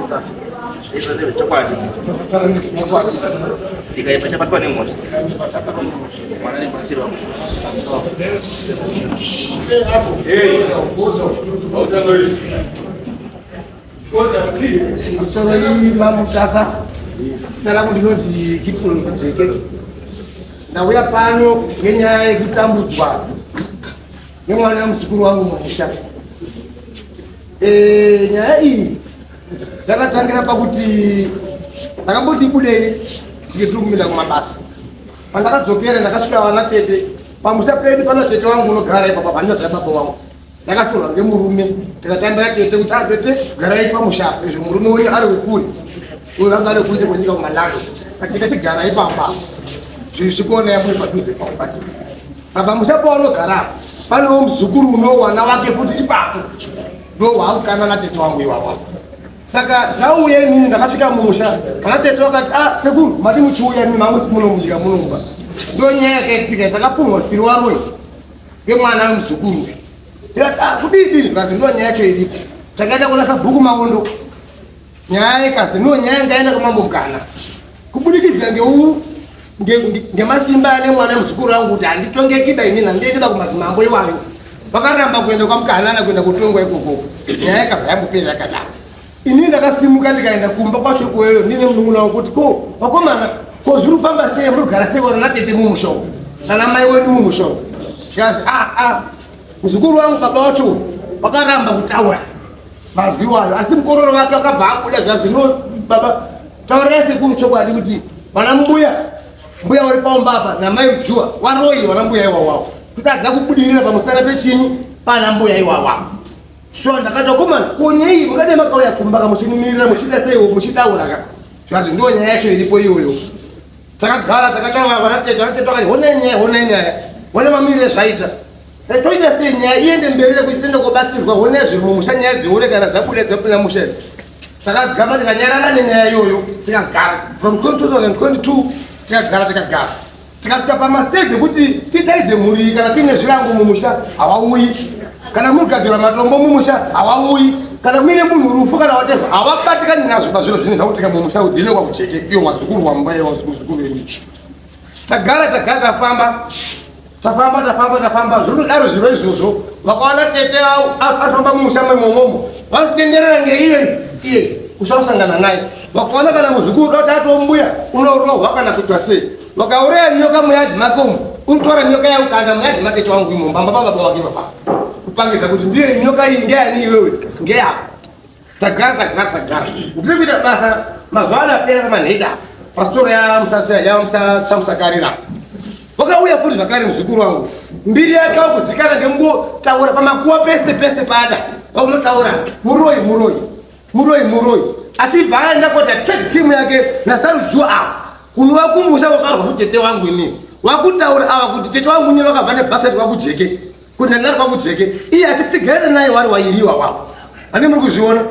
Mutasa. Izvo ndezvechokwadi. Ndakataura nezvechokwadi. Ndikaipa chabatwa nemhosva. Ndikaipa chabatwa nemhosva. Mwana nemubatsiri wako. Musoro Mamutasa. Zita rangu ndinonzi Gibson Kujeke. Ndauya pano ngenyaya yekutambudzwa nemwana wemuzukuru wangu mumusha. Eh, nyaya iyi yakatangira pakuti ndakamboti ibudei ndike tiri kumira kumabasa. Pandakadzokera ndakasvika vana tete pamusha pedu pana tete wangu unogara ipapa pandinoziva baba wangu. Ndakatorwa ngemurume tikatambira tete kuti ah tete garai pamusha apa izvo murume wenyu ari wekure uyo anga ari kunze kwenyika kuMalawi. Tete chigarai pamba zvichikuonai muri padhuze pamba tete. Apa musha paunogara apa panewo muzukuru unowana wake futi ipapo ndo waakukana natete wangu iwawa. Saka ndauya inini ndakasvika mumusha kana tete vakati ah sekuru mati muchiuya imi mangu muno munyika munomba. Ndo nyaya yakaitika takapumwa sitiri waroyi ngemwana wemuzukuru. Ndikati ah kudii dii ndikazi ndo nyaya yacho iripo. Takaenda kuona sabhuku Maondo. Nyaya ikazi no nyaya ngaenda kwamambo Mukana. Kubudikidza ngemasimba ane mwana muzukuru wangu kuti handitongekiba inini handiendiba kumazimambo iwayo. Vakaramba kuenda kwaMukana kuenda kotongwa ikoko. Nyaya ikabva yambopera yakadaro. Inini ndakasimuka ndikaenda kumba kwacho ikweyo ndine munun'una wangu kuti ko vakomana ko zviri kufamba sei muri kugara sei vana tete mumusha umu nana mai wenyu mumusha umu. Zvikazi ah ah muzukuru wangu baba wacho vakaramba kutaura mazwi iwayo asi mukororo wake akabva abuda zvikazi no baba taurirai sekuru chokwadi kuti vana mbuya mbuya uri paumba apa namai Rujuwa waroyi vana mbuya iwawawo kutadza kubudirira pamusana pechinyi pana mbuya iwawawo. So ndakati vakomana ko nyaya mukadai makauya kumba ka muchinimirira muchiita seiwo muchitaura ka zvikazi ndo nyaya yacho iripo iyoyo. Takagara takataura vana tete vana tete vakati honai nyaya honai nyaya hona mamirire zvaita toita sei nyaya iende mberi nekuti tiende kobatsirwa honai zviri mumusha nyaya dzione kana dzabuda dzapinda musha idzi. Takadzikama tikanyarara nenyaya iyoyo tikagara from 2022 tikagara tikagara tikasvika pamastage ekuti tidaidze mhuri kana tiine zvirango mumusha hawauyi kana murigadzirwa matombo mumusha hawauyi kana muine munhu rufu kana whatever havabatikani nazvo pazviro zvinenge zvakutika mumusha udhine kwakucheke iyo wazukuru wamba muzukuru wedu tagara tagara tafamba tafamba tafamba tafamba zvinodaro zviro izvozvo vakawana tete afamba mumusha memomomo vanotenderera ngeiye iye kusha kusangana naye vakaona kana muzukuru doti atombuya unorohwa kana kuitwa sei vakauraya nyoka muyadhi make umu unotora nyoka yaukanda muyadhi matete wangu imo mbamba pababa wake baba kupangidza kuti ndiye nyoka iyi ngeyani iwewe ngeyako. Tagara tagara tagara ndiri kuita basa mazuva ano apera pamanheda pasitoro yamusakarira vakauya futi zvakare muzukuru wangu mbiri yake wakuzikana ngekungotaura pamakuwa pese pese pada paunotaura muroyi muroyi muroyi muroyi achibva aenda kuita tag team yake naSarujuwa ava kunova kumusha kwakarwa futi tete wangu inini wakutaura ava kuti tete wangu inini vakabva nebhaseti kwakujeke kuti ndandari kwakujeke iye achitsigirana naye wari wairiwa wavo ane muri kuzviona.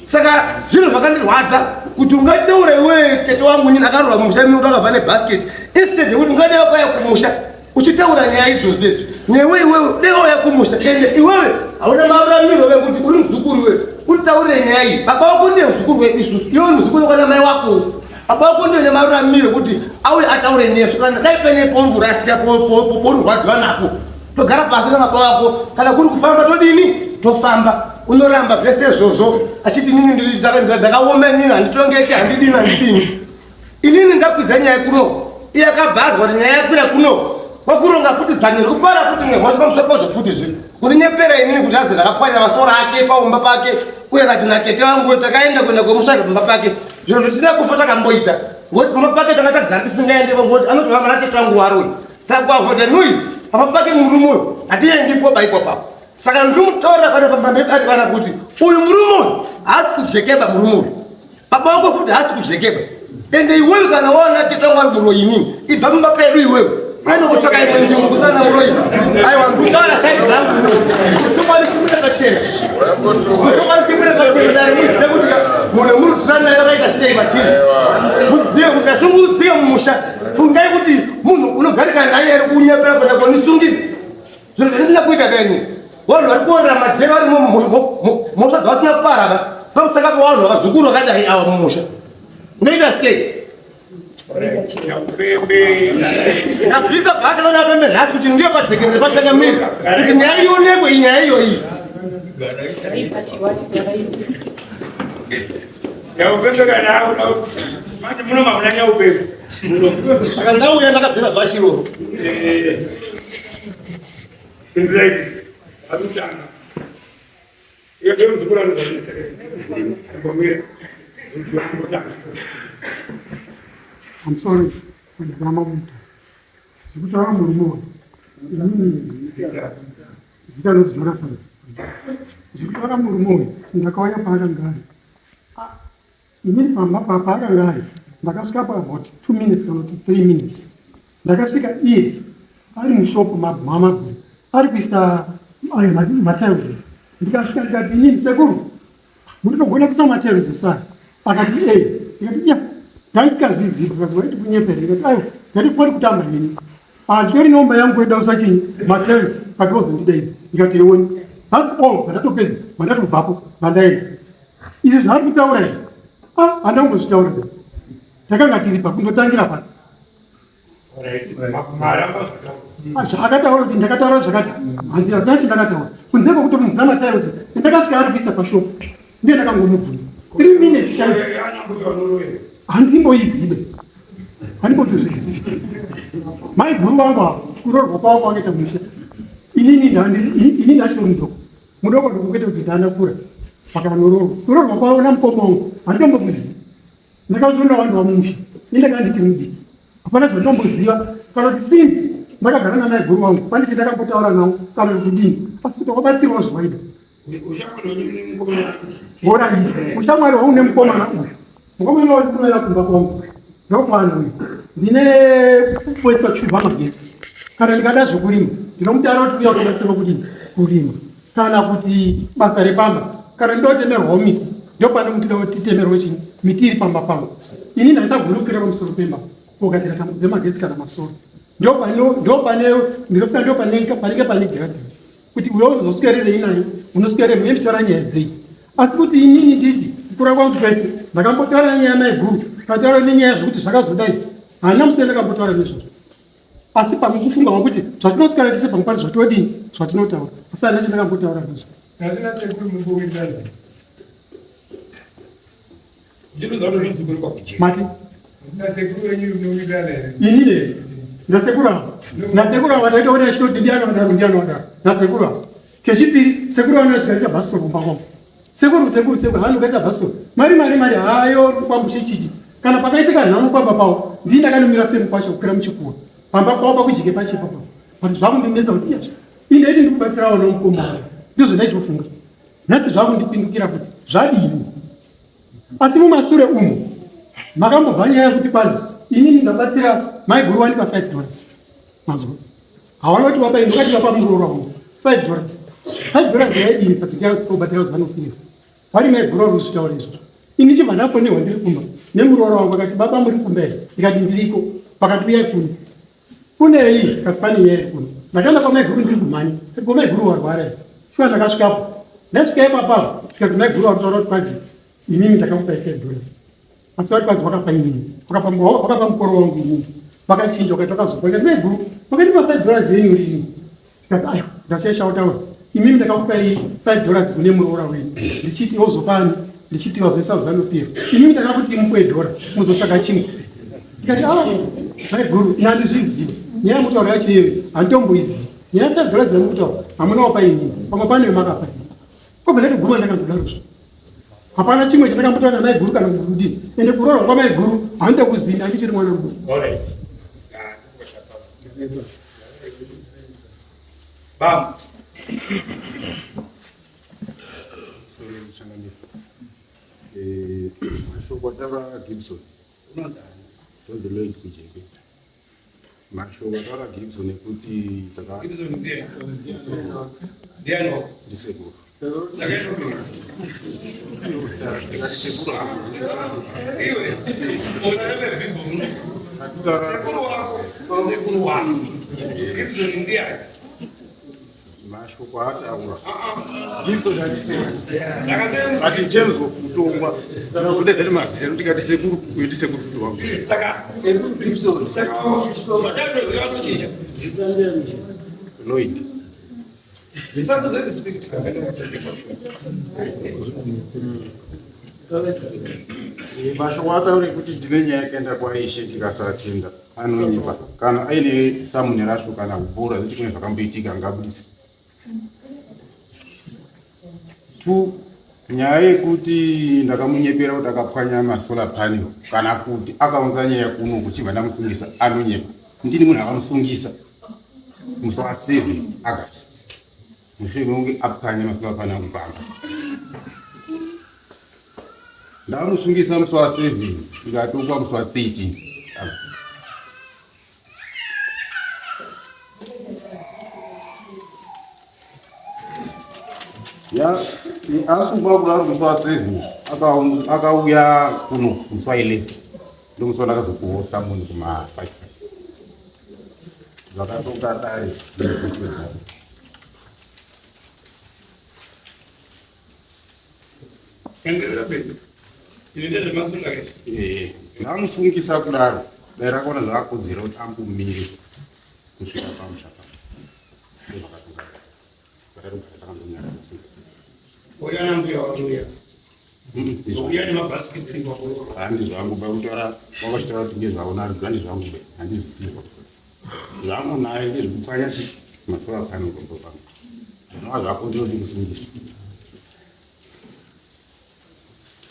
Saka zvinhu zvakandirwadza kuti ungataura iwewe tete wangu inini akarorwa mumusha inini kuti akabva nebasket instead yekuti ungadai wakauya kumusha uchitaura nyaya idzodzo idzo newe iwewe dai wauya kumusha ende iwewe hauna maruramiro vekuti uri muzukuru iwewe utaurire nyaya iyi. Baba wako ndiye muzukuru wedu isusu, iwe uri muzukuru kwana mai wako. Baba wako ndiye maruramiro kuti auye ataure nesu kana dai paine pauri kurasika pauri kurwadziwa napo togara pasi nababa wako kana kuri kufamba todini tofamba. Unoramba zvese izvozvo achiti nini ndakaoma inini handitongeki handidini handidini. Inini ndakwidza nyaya kuno iye akabva azwa kuti nyaya yakwira kuno wakuronga futi zanyo rekupara futi nehosha pamusoro pazvo futi zviri kuninyepera inini kuti azi ndakapwanya masoro ake paumba pake uye kati natete wangu takaenda kuenda komusvari pamba pake zviro zvisina kufa takamboita ngokuti pamba pake tanga tagara tisingaendepo ngokuti anoti vamba natete wangu waroi saka kuavoida noise pamba pake murume uyu hatiendipo baipo papo. Saka ndimutaurira pano pamberi pana kuti uyu murume uyu haasi kujekeba murume uyu baba wako futi haasi kujekeba ende iwewe kana waona tete wangu ari muroyi inini ibva mumba pedu iwewe uende kutsvaka imwe nzvimbo kusana muroyi. Aiwa ndikutaura side rangu chokwadi chibuda pachena chokwadi chibuda pachena dare muzive kuti munhu muri kusana naye vakaita sei pachiri muzive kuti ashungurudzike mumusha. Fungai kuti munhu unogarika naye ari kunyepera kuenda konisungisa zviro zvandisina kuita kanyi vanhu vari kuorera majeri vari mhosva dzavasina kupara va. Pamusaka pevanhu vakazukuru vakadai ava mumusha. Ndoita sei? Ndabvisa basa vana pembe nhasi kuti ndiyo pajekerere pachangamira kuti nyaya ionekwe inyaya iyoyi. Nyaupembe kana akuda manje muno mamuna nyaupembe. Saka ndauya ndakabvisa bhachi iroro. Inzira akutanga. Iyo ndiyo muzukuru anozanetsa. Mbomira. I'm sorry, ndakaramba kuita. Zvekutaura murume uyu, inini zita rinonzi Jonathan. Zvekutaura murume uyu, ndakauya paakanga ari. Inini pamba paakanga ari, ndakasvika pa about 2 minutes kana kuti 3 minutes. Ndakasvika iye ari mushop mamabhuri ari kuisa ayo matiles. Ndikasvika ndikati inini sekuru munotogona kuisa matiles usari. Akati eh, ndikati ya ndaisikazvizivi because waiti kunyepera. Ndikati aiwa ndati kutamba nini. Anditori nomba yangu kuenda usachinyi matiles but wozondidaidza. Ndikati iwoni. That's all pandatopedza pandatobvapo pandaenda. Izvi zvaari kutaura izvi ah handangozvitaura. Takanga tiri pa kundotangira pa. Zvaakataura kuti ndakataura zvakati handina kuna chandakataura kunze kwekutomubvunza matiles ndakasvika ari kuisa pashop ndiye ndakangomubvunza 3 minutes chaidzo handimboizive handimbotozvizive maiguru vangu avo kuroorwa kwavo kwakaita musha inini inini achitori mudoko mudoko doko kwete kuti ndaanakura pakanoroorwa kuroorwa kwavo namukoma wangu handitombokuziva ndakazoona vanhu vamusha ini ndakanga ndichiri mudiki hapana zvandinomboziva kana kuti since ndakagara namaiguru wangu pane chendakambotaura navo kana kuti kudini asi kuti wakabatsirwa zvawaida horaiti ushamwari hwangu nemukomana uyu mukomana wacho kunoenda kumba kwangu ndokwana uyu ndine kupoisa chubva magetsi kana ndikada zvokurima ndinomutaura kuti uya kubatsirwa kudini kurima kana kuti basa repamba kana ndotemerwawo miti ndopane muti da kuti titemerwe chini miti iri pamba pangu ini ndachagoni kukwira pamusoro pemba kugadzira tambo dzemagetsi kana masoro ndopane ndinofika ndopanenge panenge pane giradhi kuti uyo unozoswererei nayo unoswerere mune nditora nyaya dzei asi kuti inini nditi kukura kwangu kwese ndakambotaura nyaya maiguru kataura nenyaya zvekuti zvakazodai handina musee ndakambotaura nezvozvo asi pamwe kufunga kwakuti zvatinoswera tese pamwe pane zvatodini zvatinotaura asi handina chandakambotaura nezvo mati inini here nasekuru avo nasekuru avo ndaita kuti achitoti ndiani wadaro ndiani wadaro nasekuru avo kechipiri sekuru vano vachikaisa bhasikoro kumba kwavo sekuru sekuru sekuru vanokaisa bhasikoro mari mari mari hayo kwambuche chichi kana pakaitika nhamo pamba pavo ndii ndakanomira semukwasha kukwira muchikuwa pamba pavo pakujike pachipa pavo but zvakundinetsa kuti iyazvo ine idi ndikubatsirawo nomukoma ndizvo ndaitofunga nhasi zvakundipindukira futi zvadini asi mumasure umu makambobva nyaya yekuti kwazi inini ndabatsira maiguru wanipa 5 dollars mazwa hawana kuti wapa ini wakati vapa muroora wangu 5 dollars 5 dollars yaidini pasikaobatira zanu pf vari maiguru vari kuzvitaura izvozvo ini chibva ndafonerwa ndiri kumba nemuroora wangu akati baba muri kumba here ndikati ndiriko pakati uyai kuno kunei kasi pane nyaya iri kuno ndakaenda kwamaiguru ndiri kumhanya kwamaiguru warwara here shuwa ndakasvikapo ndasvika ipapapo zvikanzi maiguru varikutaura kuti kwazi inini ndakakupai 5 dollars asi vari kwazi wakapa inini wakapa mukoro wangu inini vakachinja wakati wakazopa ndikati maiguru makandipa 5 dollars yenyu rini zvikanzi aiwa ndashaisha kutaura imimi ndakakupai 5 dollars kune muroora wenyu ndichiti wozopani ndichiti vazoisa zanu pf imimi ndakakuti mupe dhora muzotsvaga chimwe ndikati a maiguru ini handizvizivi nyaya yamutaura yacho iyoyo handitomboizivi nyaya ya 5 dollars yamukutaura hamuna wapa inini pamwe pane wemakapa inini kobva ndatoguma ndakangodarozvo hapana chimwe chandakambotaura namaiguru kana kudini ende kuroorwa kwamaiguru handitokuzivi handichiri mwana mudiki Bam. Mashoko ataura Gibson tonzi Lloyd Kujeke. Mashoko ataura Gibson ekuti taka Gibson ndiye. Ndiani wako? ndisekuru. Saka Ndikati sekuru havo. Iwe. Usarebe bhibho muno. Sekuru wako. Sekuru wako. Gibson ndiani? Mashoko aataura Gibson handisema but in terms of kutongwa kudedzani mazita nokuti ngati sekuru uyu ndisekuru futi wangu. Saka saka matatoziva kuchinja. Lloyd. Mashoko ataura ekuti ndine nyaya yakaenda kwaishe ndikasatenda anonyepa kana aine samune racho kana kubora zvekuti kune zvakamboitika angabudise. Two, nyaya yekuti ndakamunyepera kuti akapwanya masolar panel kana kuti akaunza nyaya kuno kuchibva ndamusungisa anonyepa. Ndini munhu akamusungisa musi wa 7 August mushure mekunge apwanya masolar panel angu pamba. Ndamusungisa musi wa 7 ndikatongwa musi wa 13 August. Ya, asungwa kudaro musi wa 7 akauya kuno musi wa 11 ndomusi wandakazopuwa samoni kuma 5 zvakatonga dare. Ndamusungisa kudaro dai rakaona zvakakodzera kuti ambomire kusvika pamusha pa ndozvakatonga dare takandonyara Uya nambuya waruya. Uya nemabhasikiti handi zvangu ba kutaura wakachitaura kuti ngezvavo nari handi zvangu be handizviziva zvangu naye ngezvekupwanya chi masolar panel pambo pangu zvinova zvakodzera kuti kusungisa.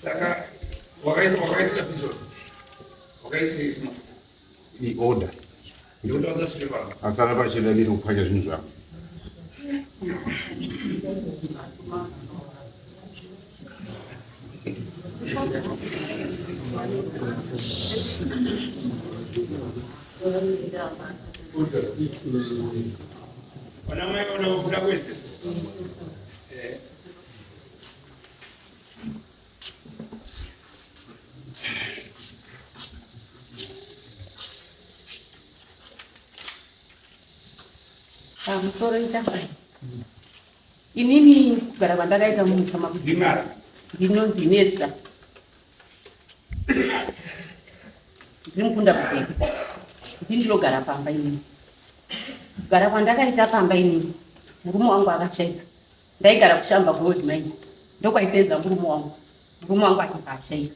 Saka wakaisa wakaisa episode. Wakaisa iorder yekuti vasasvike pamba. Asara pachena ndiri kupwanya zvinhu zvangu. Vana mai vanoda kuda kuwedzera. Eh. Pamusoro ichafai. Inini kugara kwandakaita mumusha makudzimara ndinonzi Nesta. Ndiri mukunda kujeka. Ndini ndinogara pamba inini. Kugara kwandakaita pamba inini murume wangu akashaika. Ndaigara kushamba gold mine. Ndokwaisenza murume wangu. Murume wangu achibva ashaika.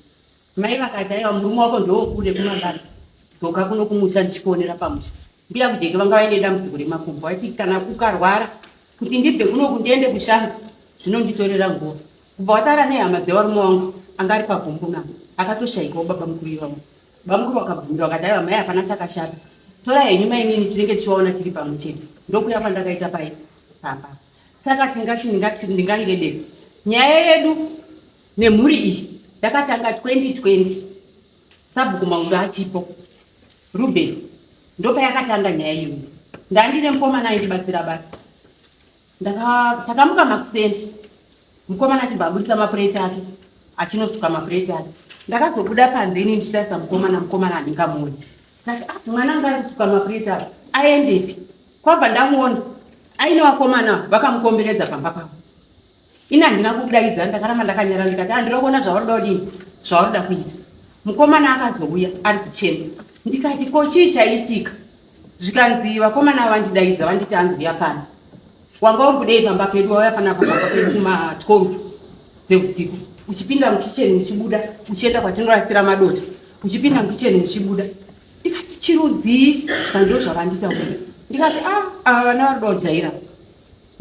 Mai vakati aiwa murume wako ndowokure kumangana. Dzoka kuno kumusha ndichikuonera pamusha. Mbuya Kujeke vanga vaine dambudziko remakumbo. Vaiti kana ukarwara kuti ndibve kunoku ndiende kushamba zvinonditorera nguva. Kubva wataura nehama dzevarume wangu anga ari pavhumbu navo akatoshaikawo baba mukuru ivavo. Baba mukuru vakabvumira vakati aiwa mai hapana chakashata. Tora henyu mainini tinenge tichivaona tiri pamwe chete. Ndokuya kwandakaita pai pamba. Saka tingati ndingati ndingairebesa. Nyaya yedu nemhuri iyi yakatanga 2020 sabhuku Maundu achipo. Ruben ndopayakatanga nyaya iyoyo. Ndandine mukomana aindibatsira basa. Takamuka makuseni mukomana achibva abudisa mapureti ake achinosuka mapureti ake. Ndakazobuda panze ini ndichitarisa mukomana, mukomana handingamuoni. Ndati ah, mwana anga ari kusuka mapureti ake aendepi? Kwabva ndamuona aine vakomana vakamukomberedza pamba pavo. Ini handina kudaidza, ndakaramba ndakanyara ndikati handira kuona zvavari kuda kudini, zvavari kuda kuita. Mukomana akazouya ari kuchema, ndikati ko chii chaitika? Zvikanzi vakomana vandidaidza vanditi hanzi uya pano, wanga uri kudei pamba pedu? Wauya panapa pamba pedu kuma 12 dzeusiku uchipinda mukicheni uchibuda uchienda kwatinorasira madota, uchipinda mukicheni uchibuda. Ndikati chirudzii? Zvikanzi ndo zvavanditaurira. Ndikati ah, ava vana vari kuda kujaira,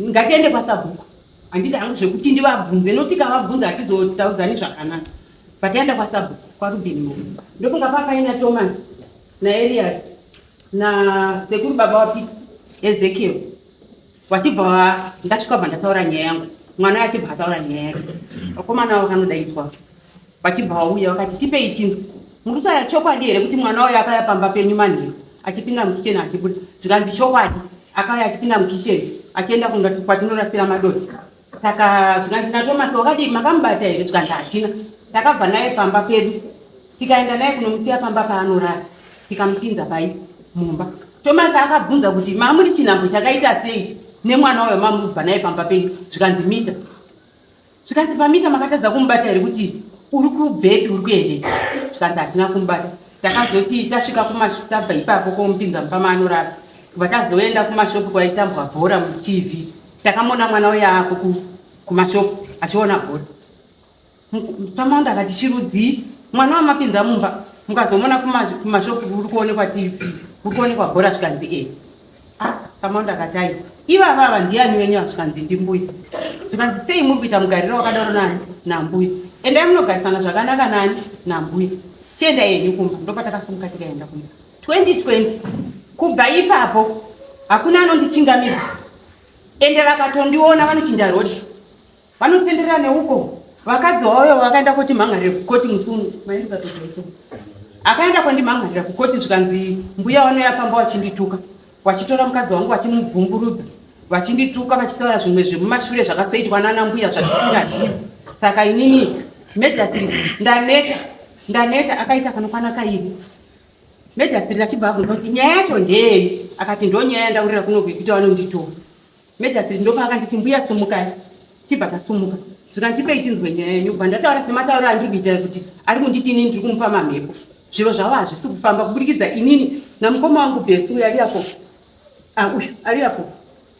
ngatiende kwasabhuku. Handidi hangu zvekuti ndivabvunze nokuti tikavabvunza hatizotaudzani zvakanaka. Pataenda kwasabhuku kwaRubeni Moyo ndokunga papaina Thomas naElias nasekuru baba waPeter Ezekiel vachibva ndasvika bva ndataura nyaya yangu, mwana achibva ataura nyaya yake, vakomana vakanodaidzwa vachibva vauya vakati tipei tinzwe, muri kutaura chokwadi here kuti mwana uyo akauya pamba penyu manheru achipinda mukicheni achibuda? Zvikanzi chokwadi, akauya achipinda mukicheni achienda kwatinorasira madota. Saka zvikanzi naThomas wakadii makamubata here? Zvikanzi hatina, takabva naye pamba pedu tikaenda naye kunomusiya pamba paanorara tikamupinza pai mumba. Thomas akabvunza kuti mamuri chinhambo chakaita sei? Nemwana uyo mamubva naye pamba penyu zvikanzi mita. Zvikanzi pamita makatadza kumubata here kuti uri kubvepi uri kuendepi? Zvikanzi hatina kumubata. Takazoti tasvika tabva ipapo komupinza mumba maanorara. Kubva tazoenda kumashopu kwaitambwa bhora muTV. Takamona mwana uyo aako kumashopu achiona bhora. Samanda akati chirudzii mwana wamapinza mumba mukazomona kumashopu kuri kuonekwa TV kuri kuonekwa bhora zvikanzi e ah Samanda akati aiwa ivava ava ndiani wenyu zvikanzi ndimbuya zvikanzi sei muri kuita mugariro wakadaro nani nambuya endai munogarisana zvakanaka nani nambuya chiendai henyu kumba ndopatakasumuka tikaenda kumba 2020 kubva ipapo hakuna anondichingamidza ende vakatondiona vanochinja rodi vanotenderera neuko vakadzi wauyo vakaenda koti mhangarire kukoti musi uno maendikatoaito akaenda kwandimhangarira kukoti zvikanzi mbuya vanoya pamba vachindituka vachitora mukadzi wangu vachimubvumburudza vachindituka vachitaura zvimwe zvemumashure zvakasoitwa nana mbuya zvatisingazivi saka inini mejastiri ndaneta ndaneta akaita kanokwana kairi mejastiri achibva abvunza kuti nyaya yacho ndeyei akati ndonyaya yandaurira kuno kuikuti vanonditora Magistrate ndopaakanditi mbuya sumukai chibva tasumuka zvikandipei tinzwe nyaya yenyu kubva ndataura sematauro andiri kuita kuti ari kunditi inini ndiri kumupa mamhepo zviro zvavo hazvisi kufamba kuburikidza inini namukoma wangu Bhesi uyo ari apo ah, uyu ari apo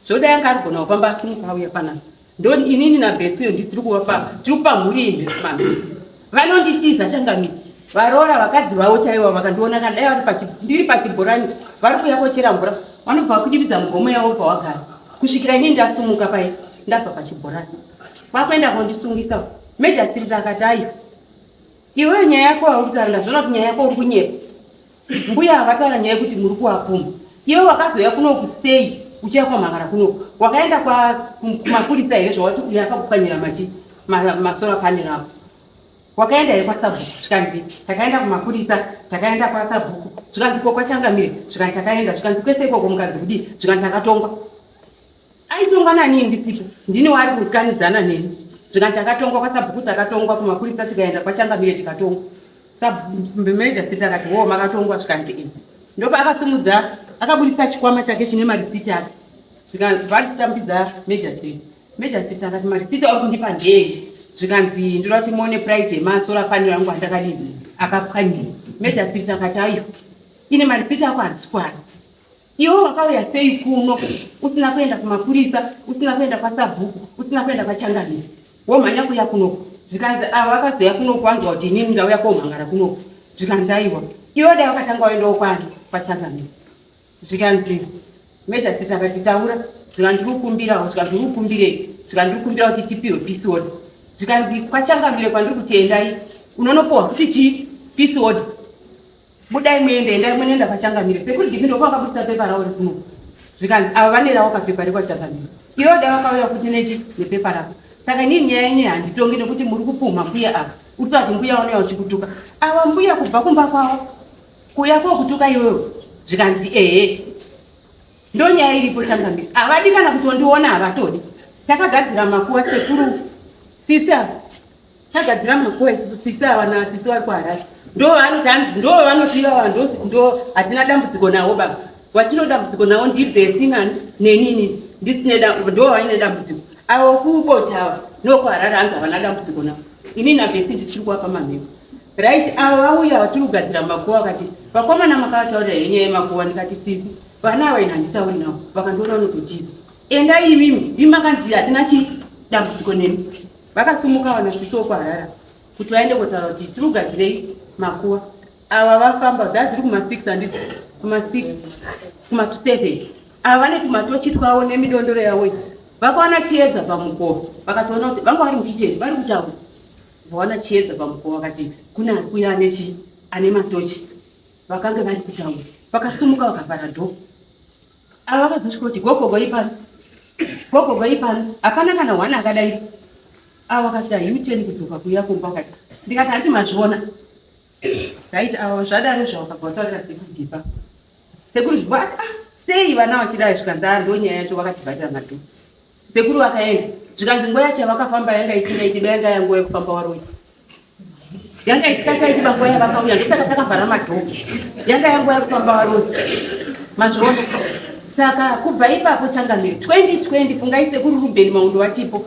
zvodai anga arigona kufamba asumuka auya panapa ndo inini naBhesi uyo ndisiri kuvapa tiri kupa mhuri iyi mamhepo vanonditiza changamire varoora vakadzi vavo chaivo vakandiona kana dai vari ndiri pachibhorani vari kuuya kochera mvura vanobva vakwidibidza mugomo yavo bva wagara kusvikira ini ndasumuka pai ndabva pachibhorani vakuenda kondisungisa mejastrit akati ayo iweyo nyaya yako yauri kutaura ndazviona kuti nyaya yako uri kunyepa Mbuya havataura nyaya yekuti muri kuwapumha. Iwe wakazouya kunoku sei uchiya kwamhangara kunoku? Wakaenda kumapurisa here zvawati uya akakupwanyira machi masora panel ako? Wakaenda here kwasabhuku? Zvikanzi takaenda kumapurisa, takaenda kwasabhuku. Zvikanzi ko kwachangamire? Zvikanzi takaenda. Zvikanzi kwese ikoko mukanzi kudii? Zvikanzi takatongwa. Aitongwa nani ndisipo? Ndini waari kukanidzana neni. Zvikanzi takatongwa kwasabhuku, takatongwa kumapurisa, tikaenda kwachangamire tikatongwa. Manager state akati wo makatongwa zvikanzi e ndopa akasimudza akaburitsa chikwama chake chine marisiti ake zvikanzi kutambidza major state major state akati marisiti auri kundipa ndei zvikanzi ndoda kuti muone price yemasora panel angu andakadini akapwanyira major state akati ayo ine marisiti ako handisi kuana Iwe wakauya sei kuno usina kuenda kumapurisa, usina kuenda kwasabhuku, usina kuenda kwachangamire? Womhanya kuya kunoku. Zvikanzi ava vakazoya kunoku wanzwa kuti inini ndauya komhangara kunoku. Zvikanzi aiwa. Iwe dai wakatanga waendawo kwani kwachangamire. Zvikanzi Major City akati taura. Zvikanzi ndiri kukumbirawo, zvikanzi uri kukumbirei? Zvikanzi ndiri kukumbira kuti tipiwe peace order. Zvikanzi kwachangamire kwandiri kuti endai unonopiwa futi chii? Peace order. Budai muende, endai munoenda kwachangamire. Sekuru Gipi ndokwakabudisa pepa ravo rekuno. Zvikanzi ava vane ravo kapepa rekwachangamire. Iwe dai wakauya futi nechi nepepa rako. Saka inini nyaya yenyu handitongi nekuti muri kupumha mbuya ava. Uri kutoti mbuya vanouya vachikutuka. Ava mbuya kubva kumba kwavo kuuya kokutuka iwewe. Zvikanzi ehe. Ndonyaya iripo changamire. Havadi kana kutondiona havatodi. Takagadzira makuva sekuru sisi ava. Tagadzira makuva isusu sisi ava nasisi vari kuHarare. Ndo vanoti hanzi ndo vanoti ivava ndo ndo hatina dambudziko navo baba. Watino dambudziko navo ndibhesi nani nenini ndisine ndo vaine dambudziko. Avo kubocha ava nokuHarare hanzi havana dambudziko navo. Ini nabhesi ndisiri kuvapa mamhepo. Right avo vauya vatiri kugadzira makuva vakati vakomana makavataurira here nyaya yemakuva ndikati sisi vana ava ini handitauri navo vakandiona vanototiza. Endai imimi ndimi makanzi hatina chii dambudziko nemi. Vakasumuka vana sisi wekuHarare kuti vaende kotaura kuti tiri kugadzirei makuva ava vafamba dza dziri kuma 6 handiti kuma 6 kuma 7 ava vane tumatochi twavo nemidondoro yavo iyi vakaona chiedza pamukova vakatoona kuti vanga vari mukicheni vari kutaura vaona chiedza pamukova vakati kune ari kuya ane chii ane matochi vakange vari kutaura vakasumuka vakavhara dhoo ava vakazosvika kuti gogogo ipano gogogo ipano hapana kana hwana akadaira ava vakati hayuteni kudzoka kuuya kumba vakati ndikati hanti mazviona right ava zvadaro zvavakabva vataurira sekuru gipa sekuru zvipo ati ah sei vana vachidai zvikanzi a ndo nyaya yacho vakativharira madhoo Sekuru vakaenda zvikanzi nguva yacho yavakafamba yanga isingaiti ba yanga yanguva yekufamba waroyi yanga isingachaiti ba nguva yavakauya ndosaka takavhara madhoo yanga yanguva yekufamba waroyi mazviona Saka kubva ipapo changamire 2020 fungai sekuru Rubheni Maundo vachipo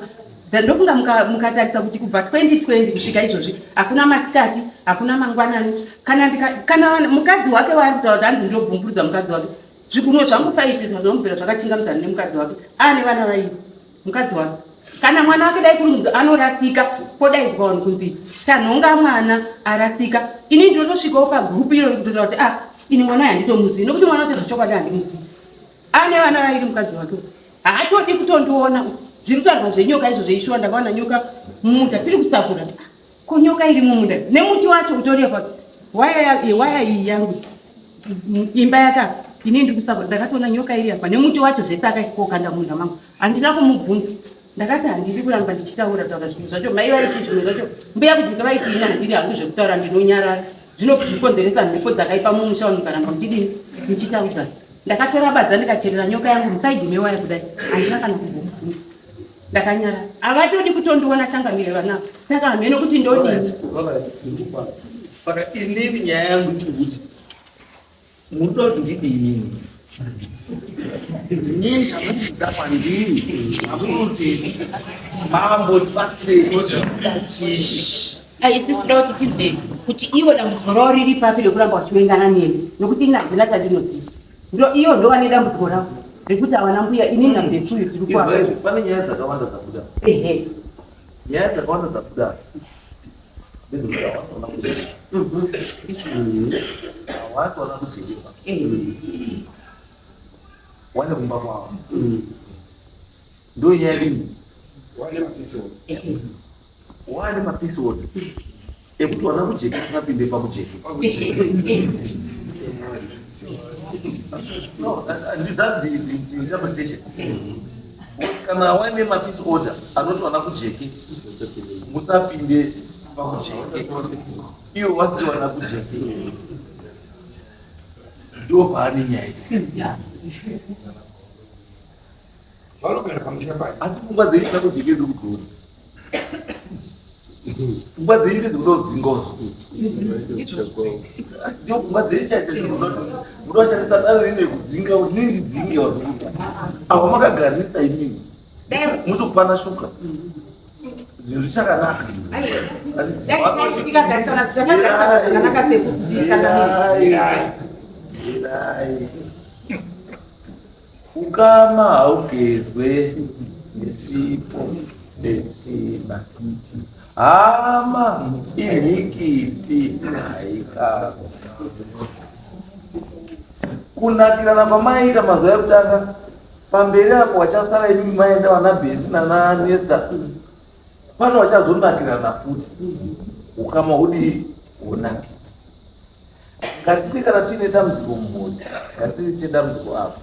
ndofunga mukatarisa kuti kubva 2020 kusvika izvozvi hakuna masikati hakuna mangwanani kana kana mukadzi wake waari kutaura kuti hanzi ndobvumburudza mukadzi wake zvigunwe zvangu faizvi zvazvamubvira zvakachingamidzana nemukadzi wake aane vana vairi mukadzi wake kana mwana wake dai kuri kunzi anorasika podaidzwa vanhu kunzi tanhonga mwana arasika ini ndinotosvikawo pagurupu iro rikutotaura kuti ah ini mwana uyu handitomuzivi nokuti mwana wacho zvechokwadi handimuzivi ane vana vairi mukadzi wake haatodi kutondiona zviri kutaurwa zvenyoka izvo zveishuwa ndakaona nyoka mumunda tiri kusakura ko nyoka iri mumunda nemuti wacho utori apa waya iyi yangu imba yaka ini ndiri kusakura ndakatoona nyoka iri apa nemuti wacho zvese akaikokanda munda mangu handina kumubvunza ndakati handidi kuramba ndichitaura taura zvinhu zvacho mai vaiti zvinhu zvacho mbuya kujinga vaiti ini handidi hangu zvekutaura ndinonyarara zvinokonzeresa mhepo dzakaipa mumusha vanhu mukaramba muchidini muchitaudzana ndakatora badza ndikacherera nyoka yangu musaidi mewaya kudai handina kana kumbomubvunza ndakanyara havatodi kutondiona changamire vanavo saka hameno kuti ndodini saka inini nyaya yangu ndikuti munoda kuti ndidini inini chamukuda kwandiri mamuti mambo tibatsirei kuda chii isusu toda kuti tinzwe kuti ivo dambudziko ravo riri papi rekuramba vachivengana nemi nokuti ini handina chandinoziva ndo iyo ndo vane dambudziko ravo rekuti havana mbuya ini nambetsuyu tiri kwa pane nyaya dzakawanda dzabuda ehe nyaya dzakawanda dzabuda ndedzekuti hawasi hawasi wana kujekerwa wane kumba kwavo ndo nyaya dini wane mapisi order ekuti wana kujeka usapinde pakujeka no that's the interpretation kana wane mapeace order anoti wana kujeke musapinde pakujeke iwo wasiri wana kujeke ndo paane nyaya vanogara pamusha pai asi pfungwa dzenyu dzina kujeke ndiri kudziona pfungwa dzenyu ndedzekuda kudzinga usu ndio pfungwa dzenyu chaicho zvinoda kuti muda kushandisa dare rine kudzinga kuti nini ndidzinge wazikuda avo makagarisa imimi muchikupana shuka zvinhu zvichakanaka tikagarisana takagarisana zvakanaka sekuti chakamira Ukama haugezwe nesipo setsvina. Hama inhikiti haikako. Kunakirana kwamaiita mazuva ekutanga pamberi apo wachasara imimi maenda vana Bhesi nana Nesta pano vachazonakirana futi ukama hudii hunakidza. Ngatiti kana tiine dambudziko mumhuri, ngatirise dambudziko apo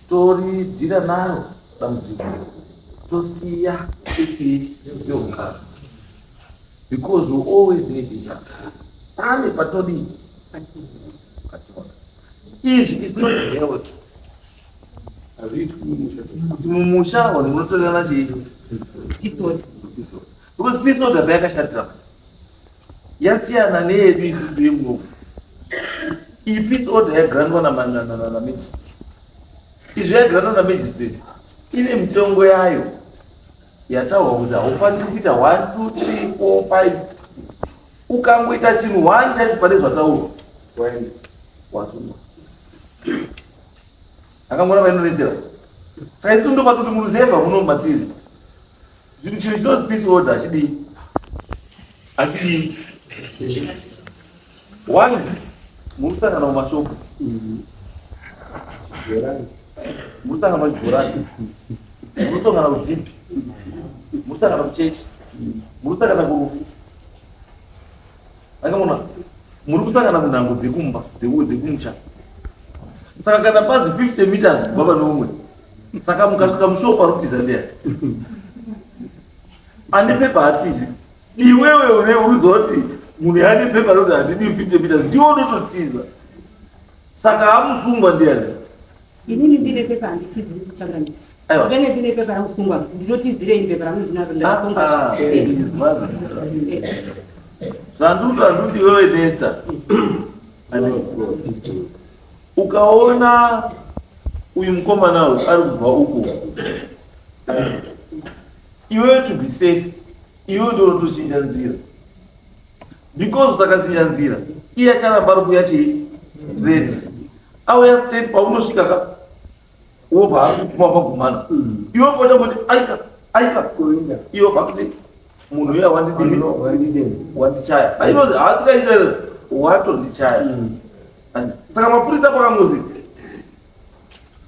toridhira naro dambudziko tosiya ichii youkama because we always need each other. Pane patodii patinoda izvi is not health kuti mumusha vanhu munotorerana chii Peace order. Because peace order payakashatira yasiyana neyedu isusu yemuno iyi peace order yagrandwa namagistrate izvo yagrandwa namagistrate ine mitengo yayo yataurwa kuti haufaniri kuita 1 2 3 4 5 ukangoita chinhu 1 chacho pane zvataurwa wasungwa akangona vainonetsera saka isu ndopatoti muruzevha muno matiri Zvinhu chinhu chinonzi peace order achidii? Achidii? One, murusangana mumashopu. Murusangana muchibhorani. Murusangana kudhibhi. Murusangana kuchechi. Murusangana kurufu. Akamona muri kusangana kunhango dzekumba dzekumusha. Saka kana pazi 50 meters kubva pane umwe saka mukasvika mushow parutiza ndiya ane pepa hatizi iwewe une uruzoti munhu yaane pepa roti handidi 50 meters ndiwe unototiza saka amusungwa ndiyani inini ndine pepa handitizi kuchangani Aiwa. Ndine pepa rangu sungwa ndinotizirei pepa rangu ndinaro ndakasungwa ah, eh, zvanduti handuti iwewe nesta ukaona Uyu mukomana uyu ari kubva uko. Iwewe to be safe, iwewe ndorotochinja nzira. Because usakachinja nzira, iye acharamba ari kuuya chii? Straight. Auya straight paunosvika ka wobva akuguma pagumana. Iwe pochangoti aika aika iwe pakuti munhu uya wandidini wandichaya. Ainozi haatikaita watondichaya. Saka mapurisa pakangozi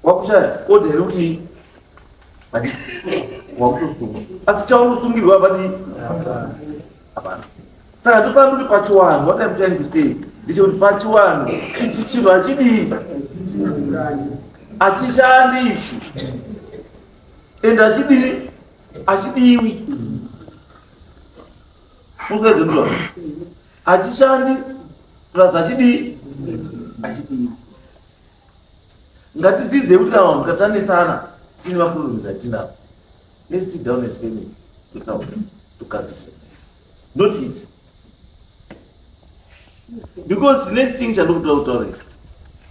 wakushaya order iri kuti wakutosungwa asi chaunosungirwa hapadi hapana. Saka tofanira kuti pachiwanhu, what I'm trying to say ndechekuti pachiwanhu ichi chinhu hachidii, hachishandi ichi, and hachidii, hachidiwi. Musaizendwa hachishandi plus hachidii, hachidiwi. Ngatidzidzei kuti kana vanhu katanetsana tine maproblems atinawo, let's sit down as family, totaura, togadzisa, not easy. Because the next thing chandikuda kutaura ichi,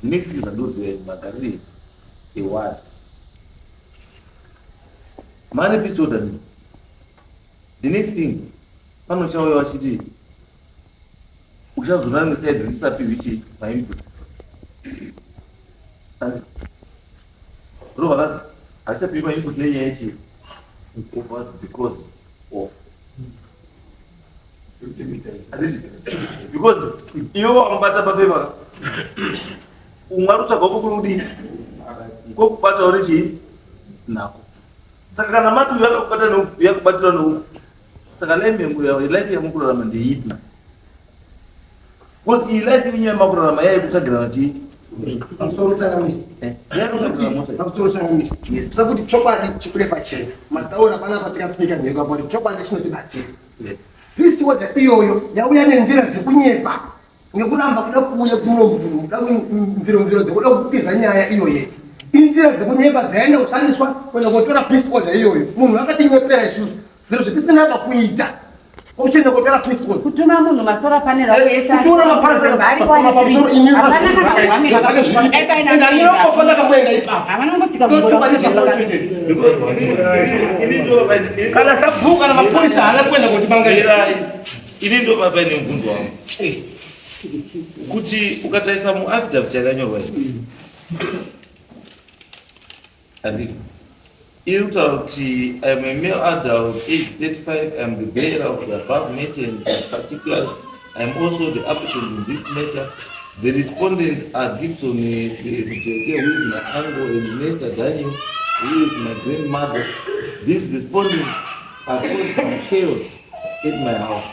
the next thing zvandoziva magariro ewari mane peace order, the next thing panochauya vachiti uchazoona rimwe side risapiwi chii mainputs, ro vakazi harichapiwi mainput nenyaya yechii of because of handiti, because iwe wamubata papepa, umwe ari kutsvaga uko kuri kudii kwokubata uri chii nako. Saka kana mati uyu akakubata neuku, uyu akabatira neuku, saka life yamukurarama ndeipi? Because iyi life yenyu yamakurarama yaikutsvagirana chii? Pamusoro changamire. Yaikutsvagirana. Pamusoro changamire, sakuti chokwadi chibude pachena. Mataura panapa, tikapika mhiko apa kuti chokwadi chinotibatsira. Peace order iyoyo yauya nenzira dzekunyepa, nekuramba kuda kuuya kuno, kuda mviromviro dzekuda kutiza nyaya iyo yedu. Inzira dzekunyepa dzaenda kushandiswa kuenda kotora peace order iyoyo. Munhu akatinyepera isusu zviro zvatisina kuita, uchienda kotora peace order. Kutuma munhu masolar panel. Kutora mapamusoro. Inifanira kuenda ipapo. Havana kungotsika. Kana sabhuku kana mapurisa haana kuenda kuti banga. Ini ndo paine mubvunzo wangu kuti ukatarisa muaffidavit yakanyorwa iyi, handiti iri kutaura kuti I am a male adult age 35, I am the bearer of the above mentioned particulars. I am also the applicant in this matter. The respondents are Gibson Mujeke, who is my uncle, and Nesta Daniel, who is my grandmother. These respondents are causing chaos at my house.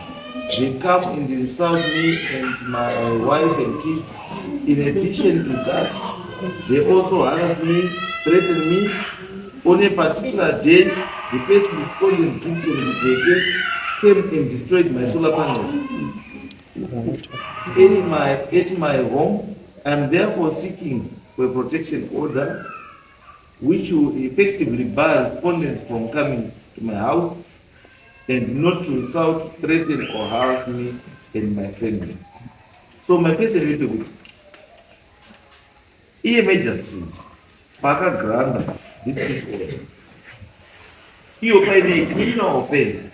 They come and insult me and my wife and kids. In addition to that, they also harass me, threaten me. On a particular day, the first respondent, Gibson Mujeke, came and destroyed my solar panels at my home. I am therefore seeking for a protection order which will effectively bar respondents from coming to my house and not to insult, threaten or harass me and my family. So my question is kuti iye magistrate paakagranta this peace order iyo, paine criminal offense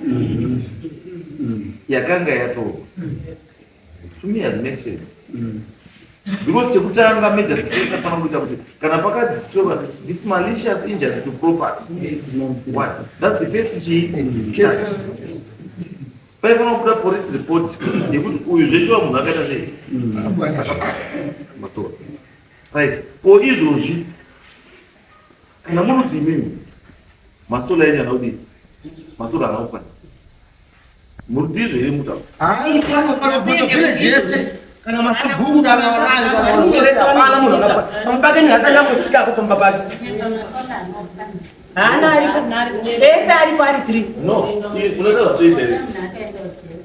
yakanga yatorwa, to me it makes sense, because chekutanga magistrate afana kuita kuti kana pakadistroywa, this malicious injury to property, what, that's the first chii Case. Paifanira kubuda police report yekuti uyu zveshuwa munhu akaita sei masolar, right? Ko izvozvi kana munoti imimi masolar enyu ana kudii, masolar ana kupanya, muri ndizvo here mutauro? Hayi, kana kubvunza village yese, kana masabhuku, kana vanani, kana vanhu vese, hapana munhu akapa pamba pake. Nyasa pamba pake. Haana aripo, ese aripo ari three. No, unoziva zvatoita here?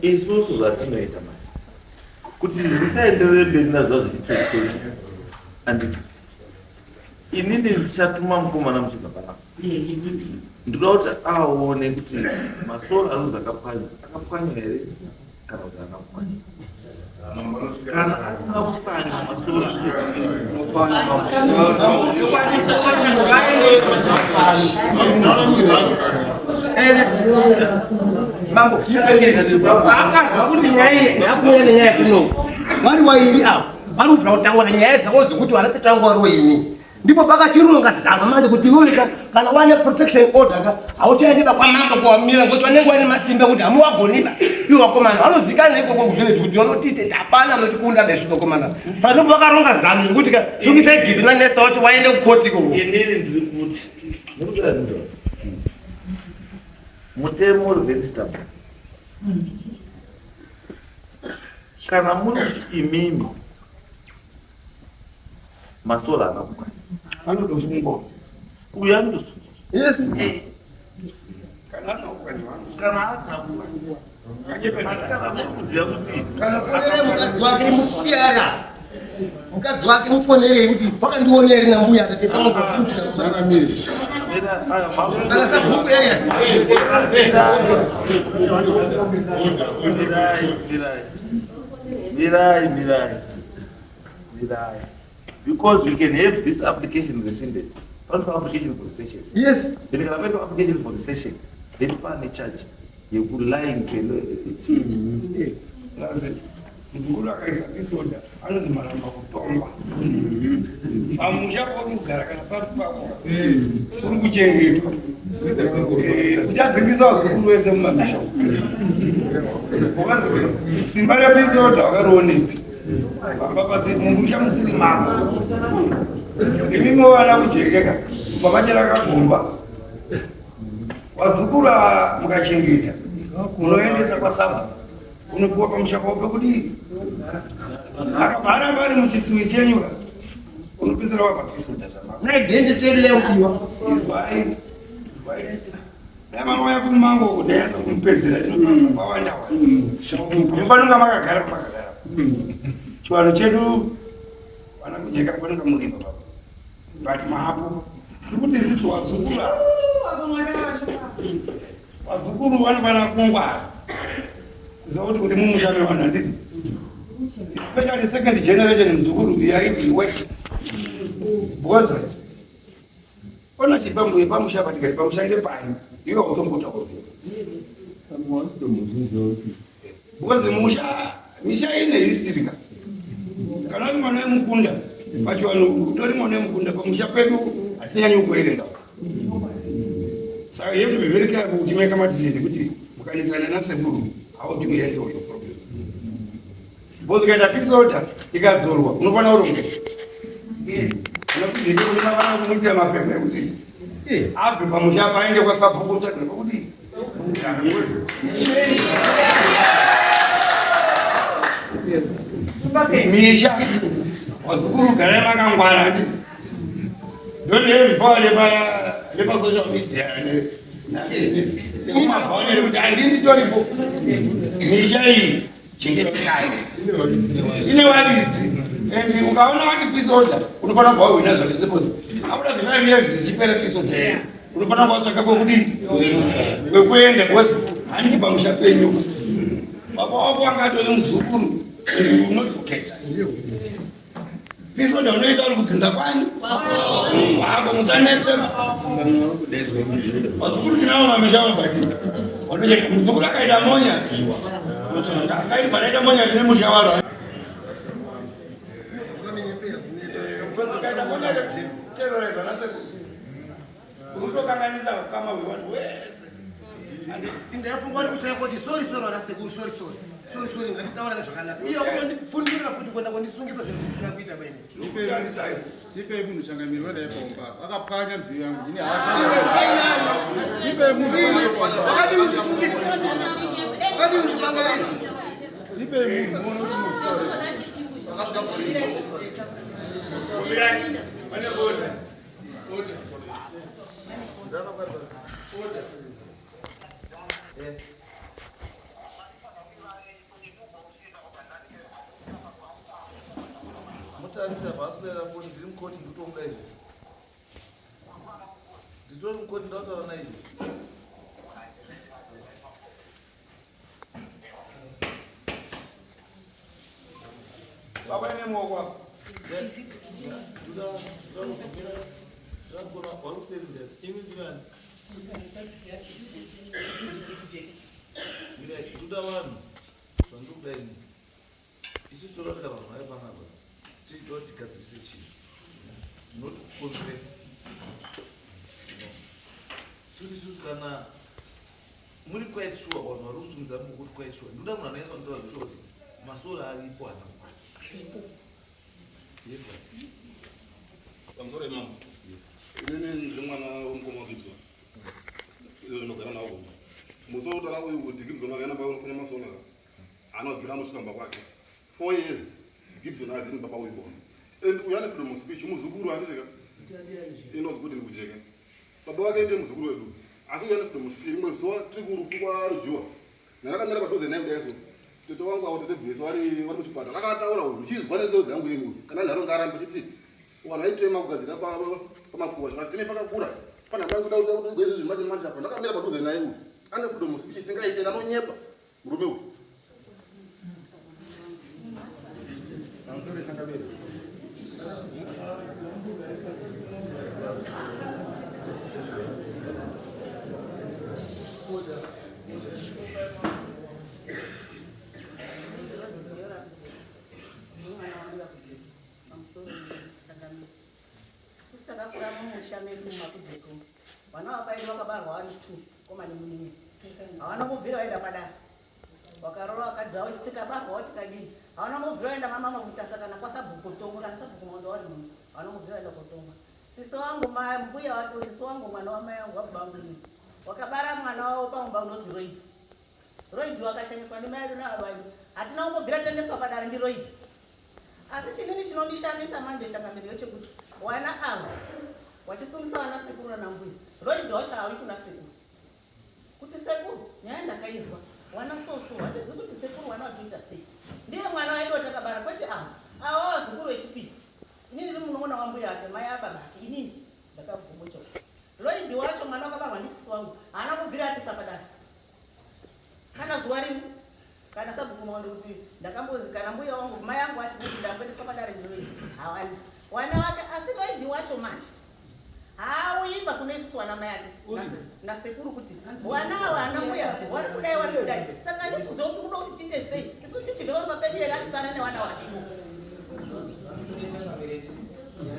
Isusu zvatinoita manje kuti musaenderere mberi nazvo zvichitoitoita, anditi inini ndichatuma mukomana muchibva panapa. Ndinoda kuti aone kuti masolar anonzi akapwanywa, akapwanywa here kana kuti haana kupwanywa. Kana asina kupwanya masora Mambo, akazwa kuti nyaya iyi yakuuya nenyaya yekuno vari wairi avo vari kubvira kutaura nyaya dzavo dzekuti vana tete vangu variwo ini ndipo pakachironga zano manje kuti iwewe kana wane protection order ka hauchaendiba kwamambo kwamira ngokuti vanenge vaine masimba ekuti hamuwagoniba iwo vakomana vanozikanwa ikoko kuvillage kuti vanotite hapana anotikunda besu vakomana saka ndipo vakaronga zano rekuti ka sungisai givi nanesta wacho waende kukoti ikoko. Inini ndiri kuti mutemo uri very stubborn. Kana muri kuti imimi masora haana kukwana anotosungwa uyu anotosungwa yes kana asina kukwanyiwa kana asina kukwanyiwa asi kana muri kuziva kuti kana fonerei mukadzi wake mupiyara mukadzi wake mufonerei kuti wakandiona here nambuya tete wangu kana sabhuku arias mirai mirai mirai mirai mirai because we can have this application rescinded panoitwa application for rescission yes then kana paitwa application for rescission then pane charge yekulying to a muzukuru akaisa disorder anonzi maramba kutongwa pamusha pauri kugara kana pasi pako uri kuchengetwa uchadzingisa vazukuru vese mumamisha because simba repisoda wakarionepi pamba pasi mumusha musiri mako imimi vana kujekeka makachera kagomba vazukuru ava mukachengeta munoendesa kwasabhuku unopiwa pamusha pavo pekudii akabva aramba ari muchitsiwi chenyu ka unopedzera wapa pisoda zvamako Naidentity yedu yakudiwa. Izwai, izwai. Dai mangouya kumango kuti anyatsa kumupedzera tinokwanisa kwawanda wanda. Panonga makagara pamakagara. Chivanhu chedu vana kujeka panonga muri baba. But mahapo tiri kuti isusu vazukuru ava. Vazukuru vanofanira kungwara. Kuziva kuti kuti mumusha mevanhu handiti. Especially second generation muzukuru you are even worse. Because ona chipambuye pamusha patikati pamusha ngepari iwe utombotaura because musha misha ine history ka kana uri mwana wemukunda pachivanhu utori mwana wemukunda pamusha pedu hatinyanyi kuerenga saka you have to be very careful kuti make madecision kuti mukanisana nasekuru how do you handle your problem because ukaita peace order ikadzorwa unofanira kurongeka unofanira kumuitira mapepa ekuti abve pamusha apa aende kwasabhuku utsvagire pekuti misha vazukuru garai makangwara handiti don't have power nepasocial media nekumabhaoneri kuti handini toripo misha iyi chengetekai ine varidzi and ukaona vati peace order unofanira kuva wina zvake suppose after the 5 years ichipera peace order iya unofanira kuva tsvaka kwekudii kwekuenda because handi pamusha penyu baba wako wanga atori muzukuru and you will not forget peace order unoita uri kudzinza kwani kwako musanetsema vazukuru tinavo mamisha mubati muzukuru akaita monya akaita panaita monya tine musha waro terrorize vanasekuru unotokanganisa ukama hwevanhu wese. Ndafunga kuti kuchaya kuti sorry, sorry vana sekuru, sorry, sorry, sorry, sorry, ngatitaurane zvakanaka. Iye kundifundira futi kuenda kundisungisa zvinhu zvisina kuita kwaini. Tipei munhu changamiri wendai paumba akapwanya nziyo yangu ndine tipei munhu. Wakadi undisungisa, wakadi undisangarira. Tipei munhu muone kuti munozvitaura. Pane order. Order. Mutarisa bhasulera foni ndiri mukoti ndikutomuda izvo nditori mukoti ndautaura naizvo. Baba nemuoko wako. Ndoda vanhu zvandikuda ini isu toda kuita vanhu vaya panapa tinoda tigadzirise chinhu not kukonzeresa suti isusu kana muri quite sure vanhu vari kusumudza mukuti quite sure ndoda munhu anoisa unotaura zveshuwa kuti masora aripo hana aripo. Yes, pamusoro yemambo, inini ndiri mwana wemukoma waGibson, iyo ndinogara nawo kumba. Musi wekutaura uyu kuti Gibson akaenda kune masola, anobvira anosvika mumba kwake 4 years. Gibson azini baba uyu bona, and uyu ane freedom of speech, muzukuru handisika inonzi kuti ndikujeka baba vake ndiye muzukuru wedu, asi uyu ane freedom of speech. Rimwe zuva tiri kurufu kwaRujuwa, ndakakamira padhuze naye kudai so, tete wangu avo, tete Bvesi, vari muchipatara, akataura uyu ndichizwa nenzeve dzangu ini uyu, kana nharo ngarambe chiti vanhu vaitema kugadzira pamafuwa, zvikasi teme pakakura pana mai kuda kuti izvi manje manje apa ndakamira padhuze naye. Uyu ane freedom of speech isingaite, anonyepa murume uyu. Pamusoro changamire. Mwana wangu yakujeka. Pamusoro changamire, isusu takakura mumusha medu mumakujeka umu. Vana vapaidi vakabarwa vari two, koma nemunin'ina, havana kubvira vaenda padare. Vakarora vakadzi vavo, isu tikabarwawo tikadini, havana kubvira vaenda mamama kutasa kana kwasabhuku kotongwa, kana sabhuku Maondo vari munhu, havana kubvira vaenda kotongwa. Sisi wangu, mbuya wake sisi wangu, mwana wamai wangu, wababa vangu inini, wakabara mwana wavo pamumba unozi Roid. Roid wakachengetwa nemai edu nababa edu, hatina kumbobvira taendeswa padare ndiRoid. Asi chinini chinondishamisa manje changamire chekuti wana ava wachisungisa vana sekuru nanambuya. Roid wacho hauyi kuna sekuru kuti, "Sekuru, nyaya ndakaizwa, wana soso." Handizi kuti sekuru wana watoita sei, ndiye mwana waedu watakabara, kwete ava. Ava vazukuru vechipiri. Inini ndiri munoona wambuya ake, mai ababa ake, inini ndakabvumucho. Lloyd wacho, mwana wakabarwa ndisisi wangu, haana kubvira atisa padare kana zuva rimwe, kana sabhuku Maondo kuti ndakambozi, kana mbuya wangu, mai angu achikuti ndamboendeswa padare ndiLloyd, hawani wana wake. Asi Lloyd wacho manje haauimba kune isusu wana mai ake nasekuru kuti wana ava ana mbuya wari kudai, wari kudai. Saka ndisuziva kuti kuda kuti tiite sei isu tichibve pamba pedu here, achisara newana wake.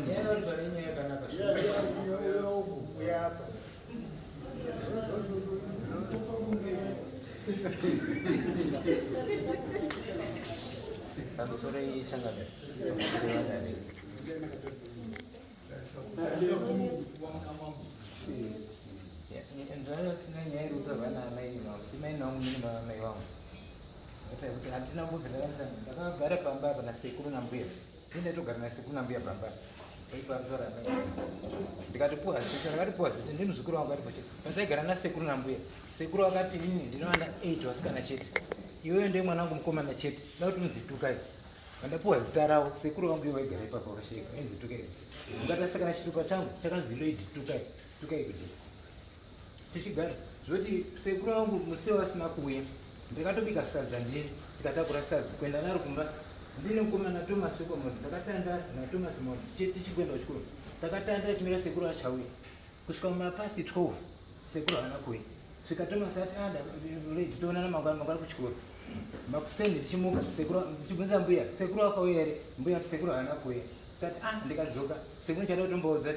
Nyaya yauri nenyaya yakanaka uyapa. Pamusoro changamire. Ndinotsina nyaya iri kutaurwa naamai vangu, imai vangu nini mai vangu, kuti handina kumbobvira ndakagara pamba apa nasekuru nambuya. Ini ndaitogara nasekuru nambuya pamba aipatora amai, ndikatipuwa zita, ndakatipuwa zita ndi muzukuru wangu aripo chete. Pataigara nasekuru nambuya, sekuru akati, "Inini ndinowana 8 vasikana chete, iwewe ndiye mwana wangu mukomana chete, da kuti unzi Tukai." Vandapuwa zita ravo sekuru vangu, ivo vaigara ipapo vakasheka, ainzi Tukai. Ungatasakana chitupa changu chakanzi Lloyd Tukai, Tukai kuti tichigara zvoti sekuru vangu musi vasina kuuya, ndakatobika sadza ndini, tikatakura sadza kuenda naro kumba ndine mukomana Thomas wekwamoto. Ndakatanda naThomas Mondo tichikuenda kuchikoro, takatanda chimira sekuru achauya kusvika mumapast 12, sekuru havana kuuya. Svika Thomas ati, "Anda Lloyd, toonana mangwana." Mangwana kuchikoro makuseni ndichimuka, sekuru, ndichibvunza mbuya, "Sekuru vakauya here?" Mbuya ati, "Sekuru havana kuuya." Tati, "Ah." Ndikadzoka, sekuru chada kutomboudza,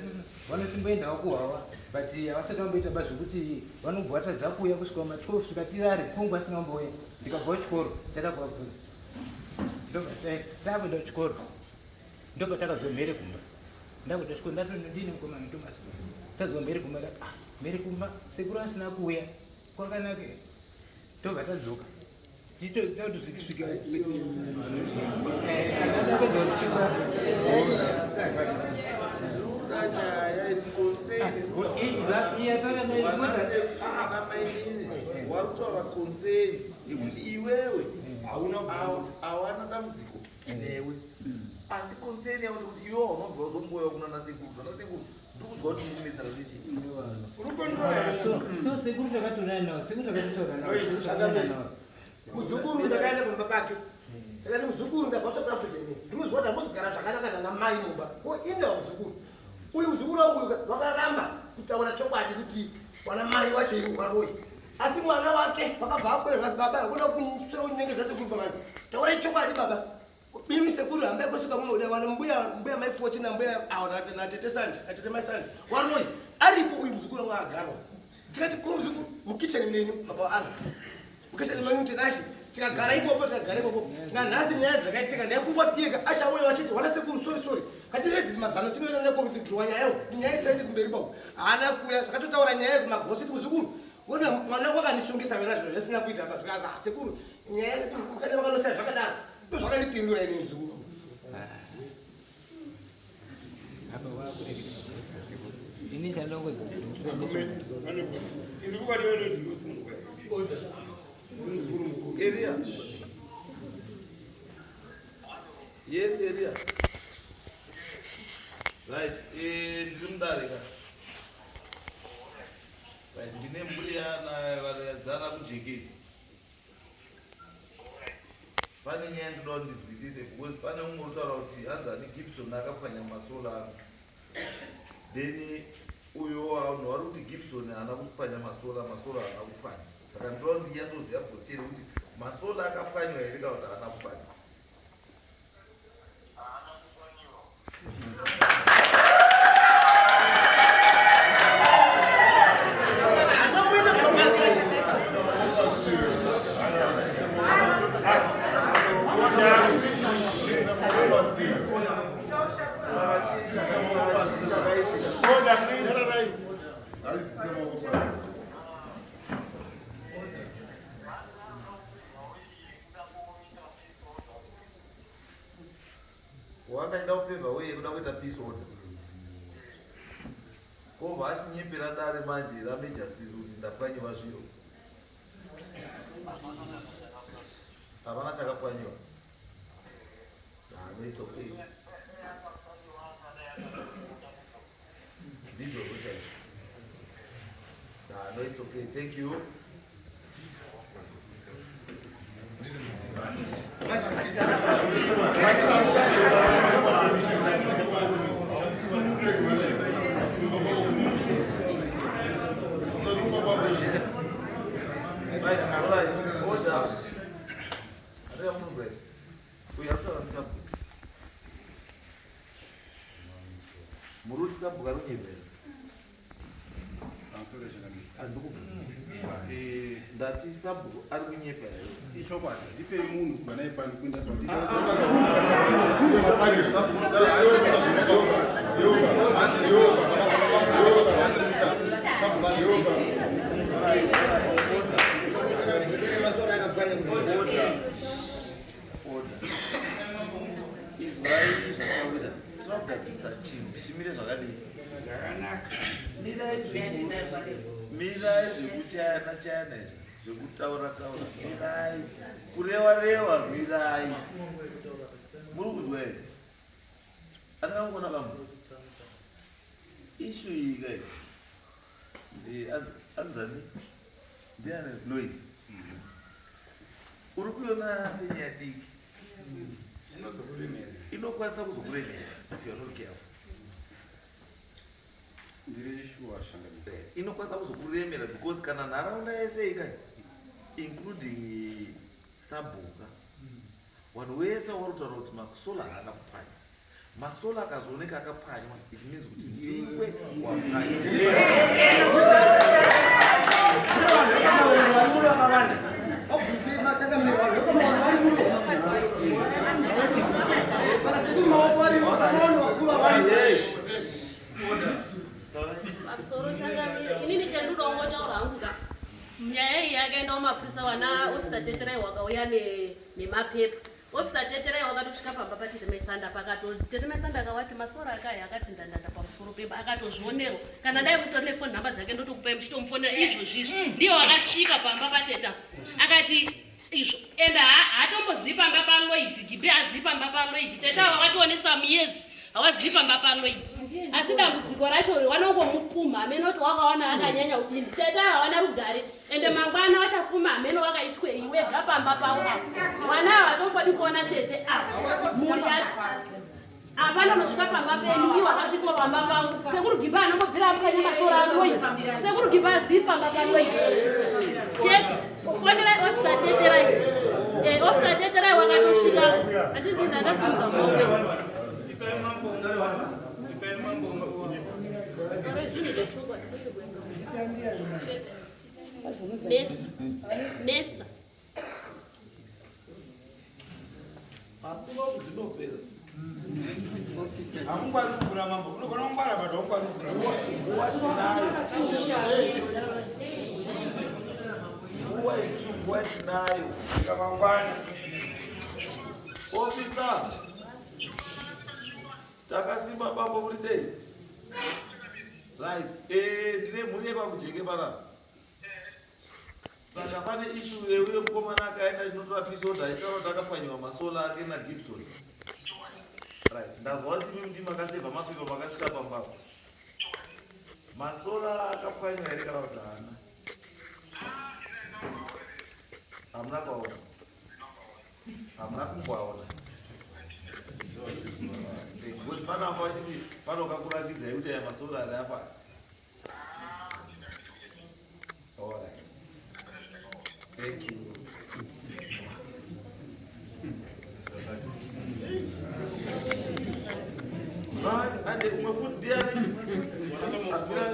vanosimboendawo kuhawa, but havasati vamboita ba zvekuti vanobva vatadza kuuya kusvika ma12, svika tirare pungu asina kumbouya. Ndikabva kuchikoro chada kuvabvunza, ndobva takuenda kuchikoro, ndobva takazwa mhere kumba. Ndakuenda kuchikoro ndato ndine mukomana Thomas, tazwa mhere kumba. Ndati, "Ah, mhere kumba, sekuru asina kuuya, kwakanaka here?" Tobva tadzoka titosvika ndapedza kuchisa. Nyaya iri concern namainini, wari kutaura concern yekuti iwewe hawana dambudziko newe, asi concern yavo ndekuti iwewe unobva uzomboya kuna nasekuru, zvanasekuru ndiri kuzwa kuti mukunetsana zvechi. So sekuru takatorana navo, sekuru takatotaura navo. Muzukuru ndakaenda pamba pake. Ndikati muzukuru ndabva South Africa ini. Ndinoziva kuti handozogara zvakanaka nana mai mumba. Ko inda muzukuru. Uyu muzukuru wangu uyu wakaramba kutaura chokwadi kuti wana mai wacho waroyi. Asi mwana wake wakabva abuda zvasi baba akuda kuswera kunyengeza sekuru pamani. Taurai chokwadi baba. Mimi sekuru hambai kwese kwamunoda wana mbuya mbuya mai Fortune mbuya awo na tete Sandi na tete mai Sandi. Waroyi aripo uyu muzukuru wangu akagarwa. Tikati ko muzukuru mukitchen menyu baba ana. Mukitchen menyu tinashe tikagara ipopo tikagara ipopo nanhasi nyaya dzakaitika ndaifunga kuti iyeka achauya vachiti wana sekuru sorry sorry katiredzisi mazano tinoita nekuwithdrawa nyaya yo nyaya isaendi kumberi kwako haana kuya takatotaura nyaya yekumagosi ti muzukuru ona mwana wakanisungisa wena zviro zvisina kuita pa zvikazi ah, sekuru nyaya mukade makanosiya zvakadaro ndozvakandipindura ini muzukuru ini Elia. Yes, Elia. Right, eh, ndiri mudare ka. Right, ndine mbuya na vadzana kujekedzi. Pane nyaya ndinoda kuti ndizwisise because pane umwe utaura kuti hanzi ani Gibson akapwanya masola ano. Then uyo vanhu vari kuti Gibson haana kupwanya masola, masola haana kupwanya. Saka ndinoda kuti ndinyatsoziva position yekuti masola akapwanywa here kana kuti haana kupwanywa. Saka chii chakaitika? Ngaidzise maoko pasi. Wakaenda kupevha uye kuda kuita peace order. Kobva achinyepera dare manje ramajastiri kuti ndapwanyiwa zviro. Hapana chakapwanyiwa. Ah, no, it's okay. Ndizvozvo chaizvo. Ah, no, it's okay. Thank you. Right, all right. Order. Ataka munhu right. Uyu arikutaura ndisabhuku. Muri kuti sabhuku ari kunyepera. Ndati sabhuku ari kunyepa here? Ichokwadi, ndipei munhu kubva naye pano kuenda Order. Izwai zvatinokuita. Tinogadzirisa chinhu chimire zvakadii? Mirai mirai zvekuchayana chayana izvi zvekutaura taura mirai kurewa rewa mirai muri kunzwa here andingamukona vamwe ishu iyi kai anzani ndiani Lloyd uri kuiona senyaya diki inokwanisa kuzokuremera if you are not careful. Ndiri shuwa shangamire. Inokwanisa kuzokuremera because kana nharaunda yese ikai including sabhuka vanhu vese vari kutaura kuti masola haana kupwanya masola akazooneka akapwanywa it means kuti ndiwe wapwanya. Vanhu vakawanda vabvunze machangamiro vanhu vekamavanhu vari muno vanasekuru maoko varimo vanhu vakuru vari. Pamusoro changamire, inini chandinoda kungotaura hangu ka nyaya iyi yakaenda kumapurisa wana ofisa Teterai wakauya nemapepa. Ofisa Teterai wakatosvika pamba patete Maisanda pakato tete Maisanda akawati masora akaya akati ndandanda pamusoro pemba akatozvionerwa. Kana dai mutori nefoni nhamba dzake ndotokupai muchitomufonera izvozvizvi. Ndiye wakasvika pamba pateta akati izvo ende haatombozivi pamba paLloyd Gibe azivi pamba paLloyd. Tete avo vakationesa muyezi. Hawazivi pamba paLloyd. Asi dambudziko racho wanongomupumha hameno kuti wakawana akanyanya kuti tete hawana rugare ende mangwana wachafuma hameno wakaitwei wega pamba pavo apa. Wana havatombodi kuona tete apa. Mhuri yacho. Hapana unosvika pamba penyu iwo akasvika pamba pangu. Sekuru Gibha anongobvira apwanya masoro aLloyd. Sekuru Gibha azivi pamba paLloyd. Chete. Fonera officer Teterai. Eh, officer Teterai wakatosvika. Handiti ndakasimudza maoko. Nesta. Nesta. Hakuna kudzinopera. Hamungwari kuvhura mambo. Unogona kungwara but haungwari kuvhura. Nguva tinayo. Nguva isusu nguva tinayo. Mangwana. Officer. Takasimba bambo muri sei? Right. Eh, ndine mhuri yekwaKujeke panapa. Saka pane issue yeuye mukomana akaenda achinotora peace order achitaura kuti akapwanyiwa masola ake naGibson. Right. Ndazwa kuti imimi ndimi makasevha mapepa makasvika pambapo. Masola akapwanywa here kana kuti haana? Hamuna kuaona. Hamuna kumboaona. Because panapa vachiti panokakuratidzai kuti aya masola ari apa. All right. Thank you. Right, and umwe futi ndiani? Akura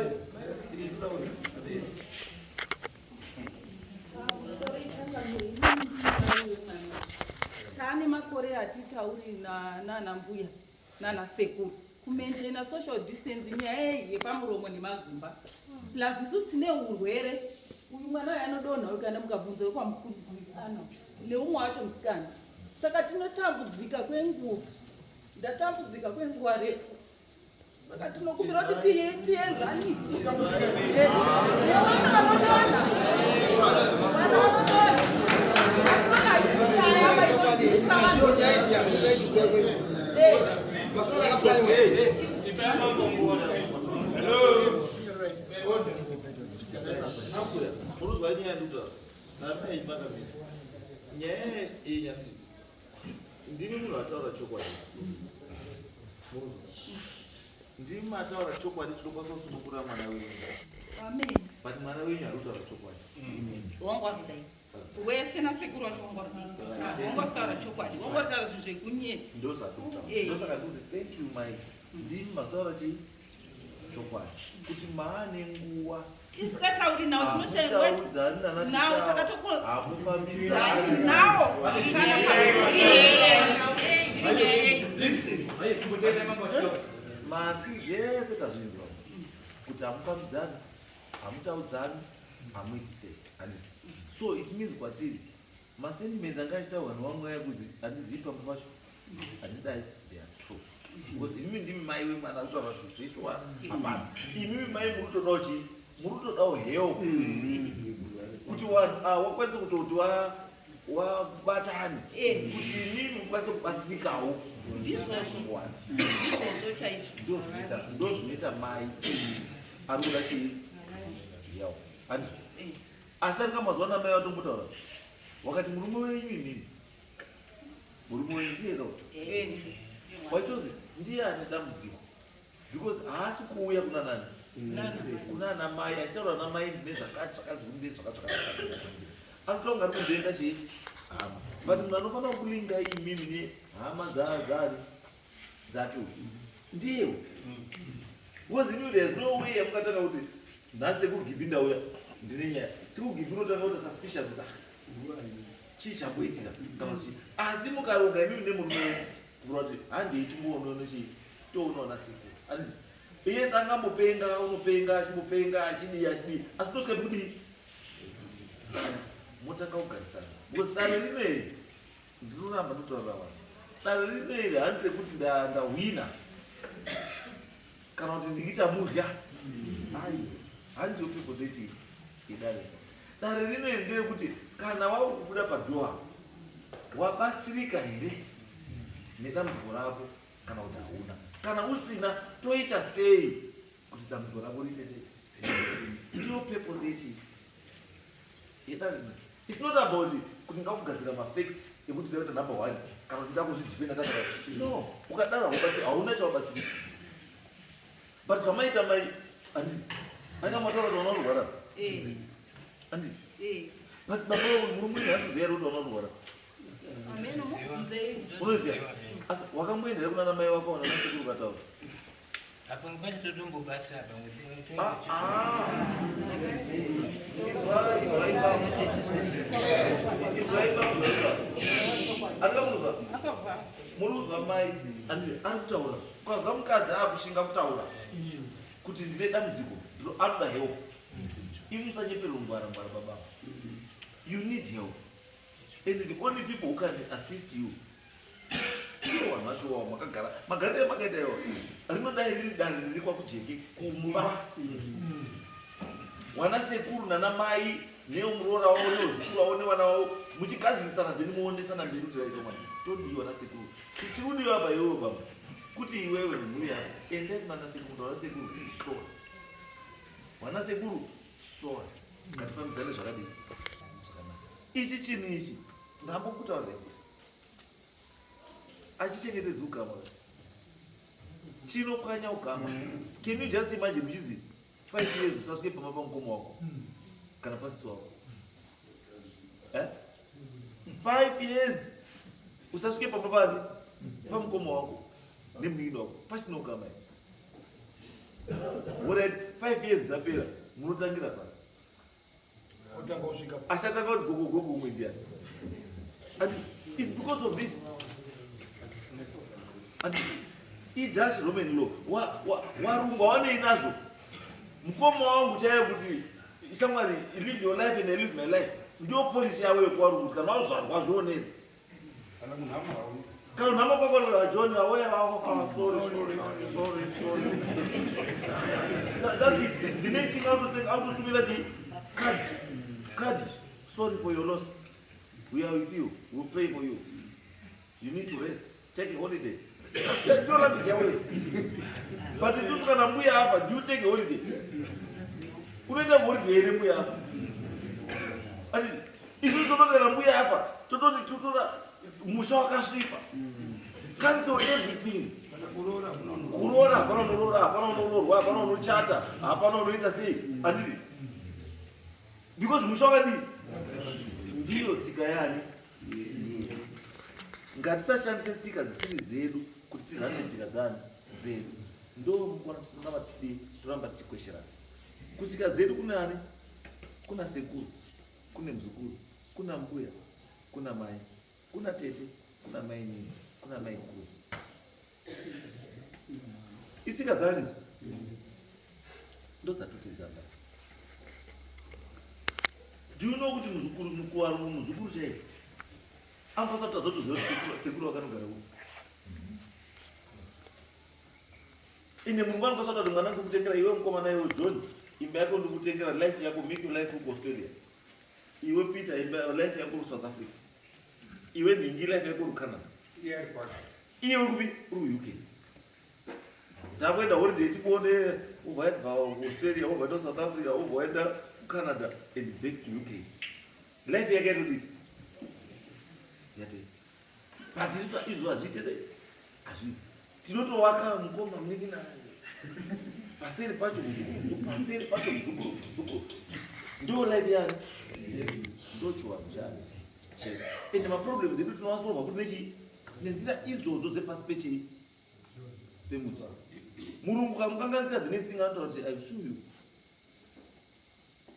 Taane makore atitauri nana mbuya nana sekuru kumaintaina social distance nyaya iyi yepamuromo nemagumba plus isu tine urwere uyu mwana uyu anodonha uyu kana mukabvunza wekwamukuru ano neumwe wacho musikana saka tinotambudzika kwenguva ndatambudzika kwenguva refu saka tinokumbira kuti tienzaniswe nevana vanodonha vana vanodonha Unozwa nyaya ndikutaura namai makamira nyaya iyi nyakuti ndimi munhu ataura chokwadi ndimi mataura chokwadi chinokwanisa kusunungura mwana wenyu Amen. but mwana wenyu ari kutaura chokwadi Wangu warudai wese nasekuru wacho wangu warudai wangu wasitaura chokwadi wangu wataura zvinhu zvekunyepa ndosakutaura Eh. ndosaka ndikuti thank you mike ndimi mataura chii chokwadi kuti maane nguva tisikatauri nawo tinoshayiwa hamutaudzani nana nawo tita, takatoko hamufambidzani nawo mati zvese tazvinzwa kuti hamufambidzani hamutaudzani hamuiti sei handiti so it means kwatiri masentiments anga achitaurwa newamwe aya kuzi handizivi pamba pacho handidai they are true because imimi ndimi mai wemwana kutaura zvinhu zvechowa hapana imimi mai muri kutodawo chii muri kutodawo help kuti vanhu ava wakwanise kutoti wabatane kuti imimi mukwanise kubatsirikawo Ndizvozvo. Ndizvozvo chaizvo. Ndo zvinoita mai ari kuda chii help handizvo asi anga mazuva ano amai vatombotaura wakati murume wenyu imimi murume wenyu ndiye ka waitozi ndiye ane dambudziko because haasi kuuya kuna nani kuna ana mai achitaura ana mai ndine zvakati zvakati ndine zvakati zvakati anotaura ari kundenga chii hama but munhu anofanira kulinga imimi nehama dzani dzake uyu ndiye because imi there is no way yamungatanga kuti nhasi sekuGibhi ndauya ndine nyaya sekuGibhi unotanga kuita suspicious kuti ah, chii chamboitika kana kuti chii asi mukaronga imimi nemurume wenyu kuvura kuti handei timboonono chii toonaona siku handiti yes angambopenga unopenga achimbopenga achidii achidii asi tosvika kudii motanga kugarisana because dare rineri ndinoramba ndotaurira vanhu dare rineri handite kuti ndahwina kana kuti ndiita mudya ai handiyo purpose yechii yedare dare rineri nderekuti kana wakubuda padoor wabatsirika here nedambudziko rako Kana kuti hauna. Kana usina toita sei kuti dambudziko rako riite sei? Ndiyo purpose yechii? Yedare. It's not about kuti ndoda kugadzira mafacts ekuti ndaita number one kana kuti ndoda kuzvidefenda ndakadai. No, ukadaro haubatsiri, hauna chawabatsira. But zvamaita mai handiti anga mataura kuti vana kurwara. Eh. Handiti? Eh. But baba murume uyu haasi ziya kuti vana kurwara. Ameno mubvunzei. Unoziya? Asi wakamboenda here kunana mai wako nana sekuru kataura? Pamwe pacho totombobatira pamwe. Ah, ah. Murikuzwa mai andi ari kutaura ukazwa mukadzi akushinga kutaura kuti ndine dambudziko anoda help imi musanyepere kungwara ngwara baba you need help and the only people who can assist you ivo vanhu vacho wavo makagara magariro amakaita iwo rinodai riri dare riri kwakujeke kumba wana sekuru nana mai nemuroora wavo neuzukuru wavo nevana vavo muchigadzirisana then muonesana mberi kuti vaita mwana todii wana sekuru chiri apa iwewe baba kuti iwewe nemhuri yako endai kunana sekuru kuti wana sekuru sorry wana sekuru sorry ngatifambidzane zvakadii zvakanaka ichi chinhu ichi ndambokutaurira kuti achichengetedzi ukama chinopwanya ukama can you just imagine uchizi 5 years usasvike pamba pamukoma wako kana pasisi wako eh? 5 years usasvike pamba pani pamukoma wako nemunin'ina wako pasina ukama orit 5 years dzapera munotangira pano achatanga kuti gogo gogo umwe ndiani and it's because of this and idutch roman law warungu wanei nazvo mukoma wangu chaiye kuti shamwari live your life and I live my life ndiyo polisi yavo yekuwarungu kuti kana wazvarwa zvionei kana nhamo kwako John awe wako sorry sorry sorry sorry that's it the next thing autotenga autotumira chi card card sorry for your loss we are with you we pray for you you need to rest take a holiday ndo language yavo but isusu kana mbuya afa do you take a holiday unoita holiday here mbuya afa Isu tototi kana mbuya afa tototi totora musha wakasvipa. Cancel everything. Kuroora hapana unoroora, hapana unoroorwa, hapana unochata, hapana unoita sei. Handiti? Because musha wakadii? Ndiyo tsika yani. Ngatisashandise tsika dzisiri dzedu kuti tirande tsika dzani dzedu. Ndo mukona tinoramba tichidii, toramba tichikwesherana. Kutsika dzedu kune ani? Kuna sekuru. Kune muzukuru, kuna mbuya, kuna mai, kuna tete, kuna mainini, kuna maikuru. Itsika dzani idzo? Ndodzatotedzana. Do you know kuti muzukuru mukuwaru muzukuru chaiye angakwanisa kutadza kutoziva kuti sekuru vakanogara kupi? Ine murungu anokwanisa kutati mwana ndikutengera iwe mukomana iwe John imba yako ndikutengera life yako make your life ku Australia. Iwe Peter imba life yako ku South Africa. Iwe Nhingi life yako ku Canada. Iye uri kupi? Uri ku UK. Takuenda holiday tibone ubva waenda ku Australia, ubva waenda South Africa, ubva waenda ku Canada and back to UK. Life yake yatodii? Yatoita. But izvo izvo hazviite sei? Hazviite. Tinotovaka mukoma munin'ina paseri pacho muzukuru paseri pacho muzukuru muzukuru ndo life yani ndo chiwanhu chani chedu ende maproblems edu tinoasolva kuti nechii nenzira idzodzo dzepasi pechii pemuti murungu kamukanganisira the next thing anotaura kuti i sue you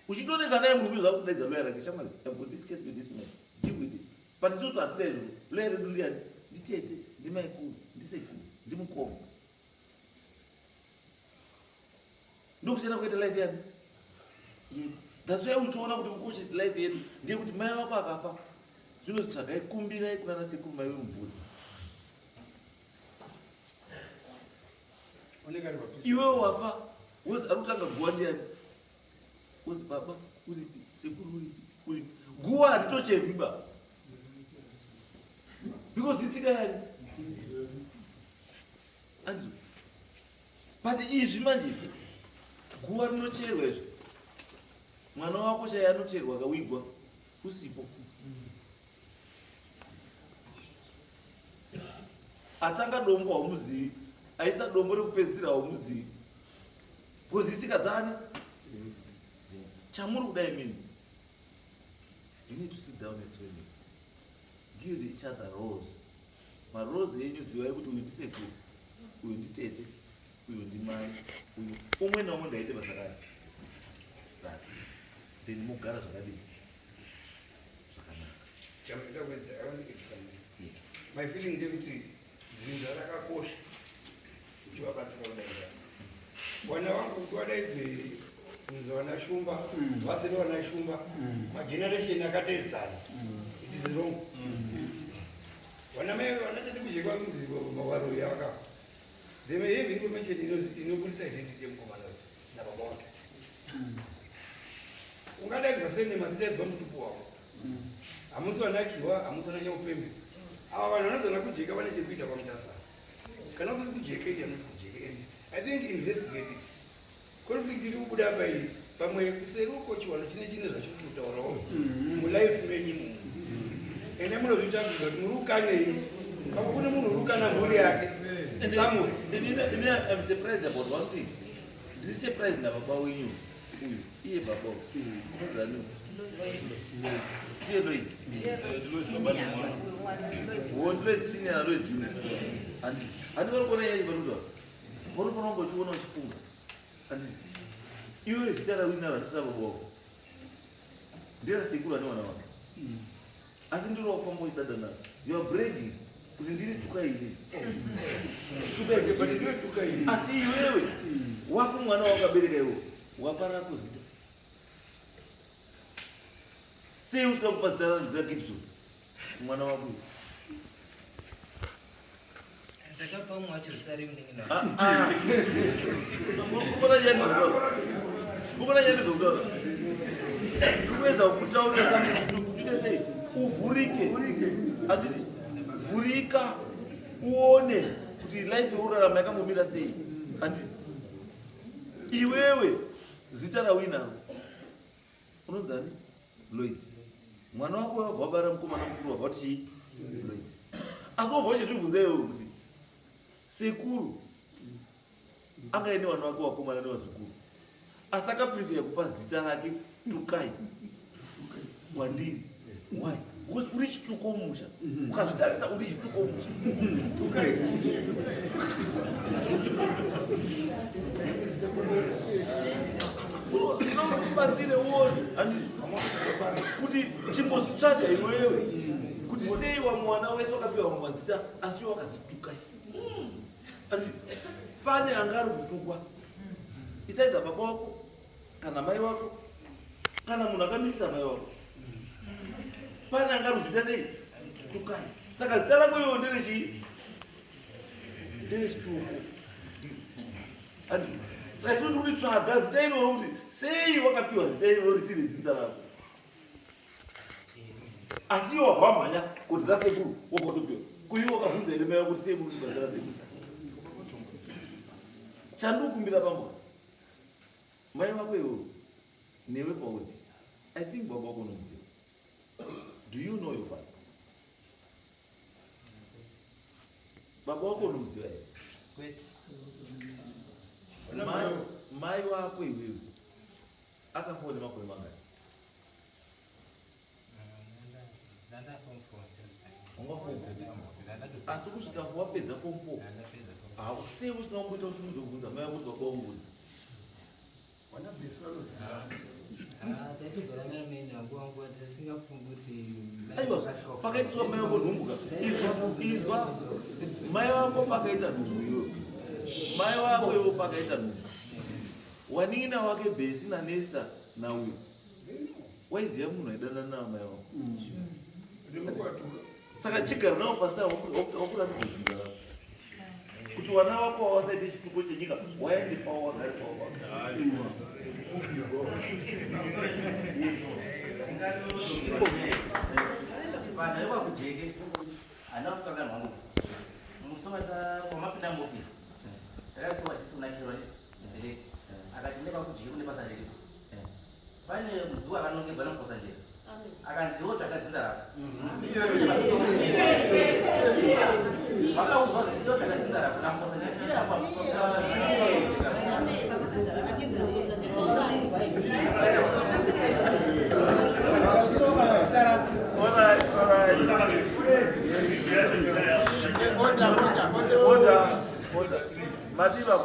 uchitonetsa naye murume zvakudaidza lawyer rake shamwari I've got this case with this man deal with it but isusu hatina izvozvo lawyer redu ndiani nditete ndimaikuru ndisekuru ndimukoma ndokusiyana kuita life yani yedu that's why uchiona kuti ukoshesi life yedu ndeyekuti mai vako akafa zvinotsvagai kumbirai kunana sekuru mai vemumvuri iwewe wafa wozi ari kutanga guwa ndiyani wozi baba uripi sekuru uripi uripi guwa haritocherwi ba because itsika yani Andrew. But izvi manje izvi guva rinocherwa izvi. Mwana wako chaiye anocherwa akawigwa usipo. Atanga dombo haumuzivi, aisa dombo rekupedzisira haumuzivi. Because itsika dzani? Chamuri kuda imimi. You need to sit down as family. Give each other roles. Maroles enyu zivai kuti uyu ndisekuru, uyu nditete, uyu ndimai, uyu umwe naumwe ngaite basa rake. Rake. Then mogara zvakadii? Zvakanaka. Chamunoda kuedza, I want to add something. Yes. My feeling ndeyekuti dzinza rakakosha kuti vabatsira kudaidza vana vangu kuti vadaidzwe kunzi vana Shumba vasiri vana Shumba, mageneration akateedzana, it is wrong. Vana mai vana tete kujeka kunzi varoyi avakafa, they may have information inobudisa identity yemukomana uyu nababa wake. Ungadaidzwa senema sidaidzwa mutupo wako, hamusi vanakiwa, hamusi vana Nyaupembe. Ava vanhu vanozana kujeka vane chekuita paMutasa. Kana usati kujeka, iyi anoti kujeka, and I think investigate it. Conflict iri kubuda apa iyi, pamwe kuseri uko chiwano chine zvachiri kutaurawo mulife menyu mumu. Ende munozvitsvagidza kuti muri kukanei. Pamwe kune munhu uri kukana mhuri yake somewhere. Ini I'm surprised about one thing. Ndiri surprised nababa wenyu uyu, iye baba uyu. Unozani? Ndiye Lloyd. Wo Lloyd senior na Lloyd junior. Handi. Handi vari kuona iye panotaura. Vanofanira kunge uchiona uchifunga. Handi. Iwe zita rawina risina baba wako. Ndera sekuru ane mwana wake. Asi ndiri kufamba uchidada naro. You are bragging kuti ndiri tuka ini. Tuka ini. Asi iwewe wako mwana wakabereka iwe wapa rako zita. Sei usina kupa zita raGibson mwana wako iwe? Ndakapa umwe wacho zita remunin'ina. Kubona nyaya ndozokutaura. Ndikuedza kukutaurira something kuti uite sei uvhurike. Handiti vhurika uone kuti life yeurarama yakambomira sei. Handiti iwewe zita rawinaro unonzani? Lloyd. Mwana wako wabva wabara mukomana mukuru wabva kuti chii? Lloyd. Asi wabva uchizvibvunza iwewe kuti sekuru angaine vana vake vakomana nevazukuru, asi akaprefera kupa zita rake Tukai kwandiri. Why? Because uri chituko mumusha. Ukazvitarisa uri chituko mumusha. Unobatsire uone handiti kuti chimbozvitsvaga iwewe kuti sei wamwe wana wese wakapiwa mamwe mazita asi iwe wakazitukai. Handiti pane anga ari kutukwa isaidza baba wako kana mai wako kana munhu akamitisa mai wako, pane anga ari kuzita sei Tukai. Saka zita rako iwewe nderechii? Nderechituko. Handiti saka tinoti kuti tsvaga zita iroro kuti sei wakapiwa zita iroro risiri dzinza rako, asi iwe wabva wamhanya kuti rasekuru wobva watopiwa. Kuiwe wakabvunza here mai wako kuti sei muri kupa zita rasekuru? Chandikumbira bambo, mai vako iwewe newe pauri, I think baba wako unomuziva. Do you know your father? Baba wako unomuziva here? Kwete. Mai wako iwewe akafa nemakore mangani? Ndanda form four. Wanga form four? Asi kusvika wapedza form four? Ndapedza form four. Sei usina kumboita ushungu dzokubvunza mai vako kuti baba wangu uri? Vana Besi vanoziva. Taitogara naamai nguva nguva tisingafungi kuti Aiwa, pakaitiswa mai vako nhumbuka. Izwa, izwa, mai vako pakaita nhumbu iyoyo, mai vako ivo pakaita nhumbu, wanin'ina wake Besi naNesta nauyo waiziva munhu aidanana namai vako. Saka chigara navo pasi, wakuratidza dzinza rako kuti wana wako wawasaite chituko chenyika waende pawo wagare pawo. Vanhu vekwaKujeke, handina kukanganwa hangu musi wamapinda muofisi. Ndakaisiwa disi kunakirwa ndeleki. Akati ndekakudye kune basa riripo. Pane muzuva akanongedzwa nemukosanjera. Akanzi iwe tsvaga dzinza rako. Vakaudzwa kuti iwe tsvaga dzinza rako namukosanjera. Tiri apa. Matiba.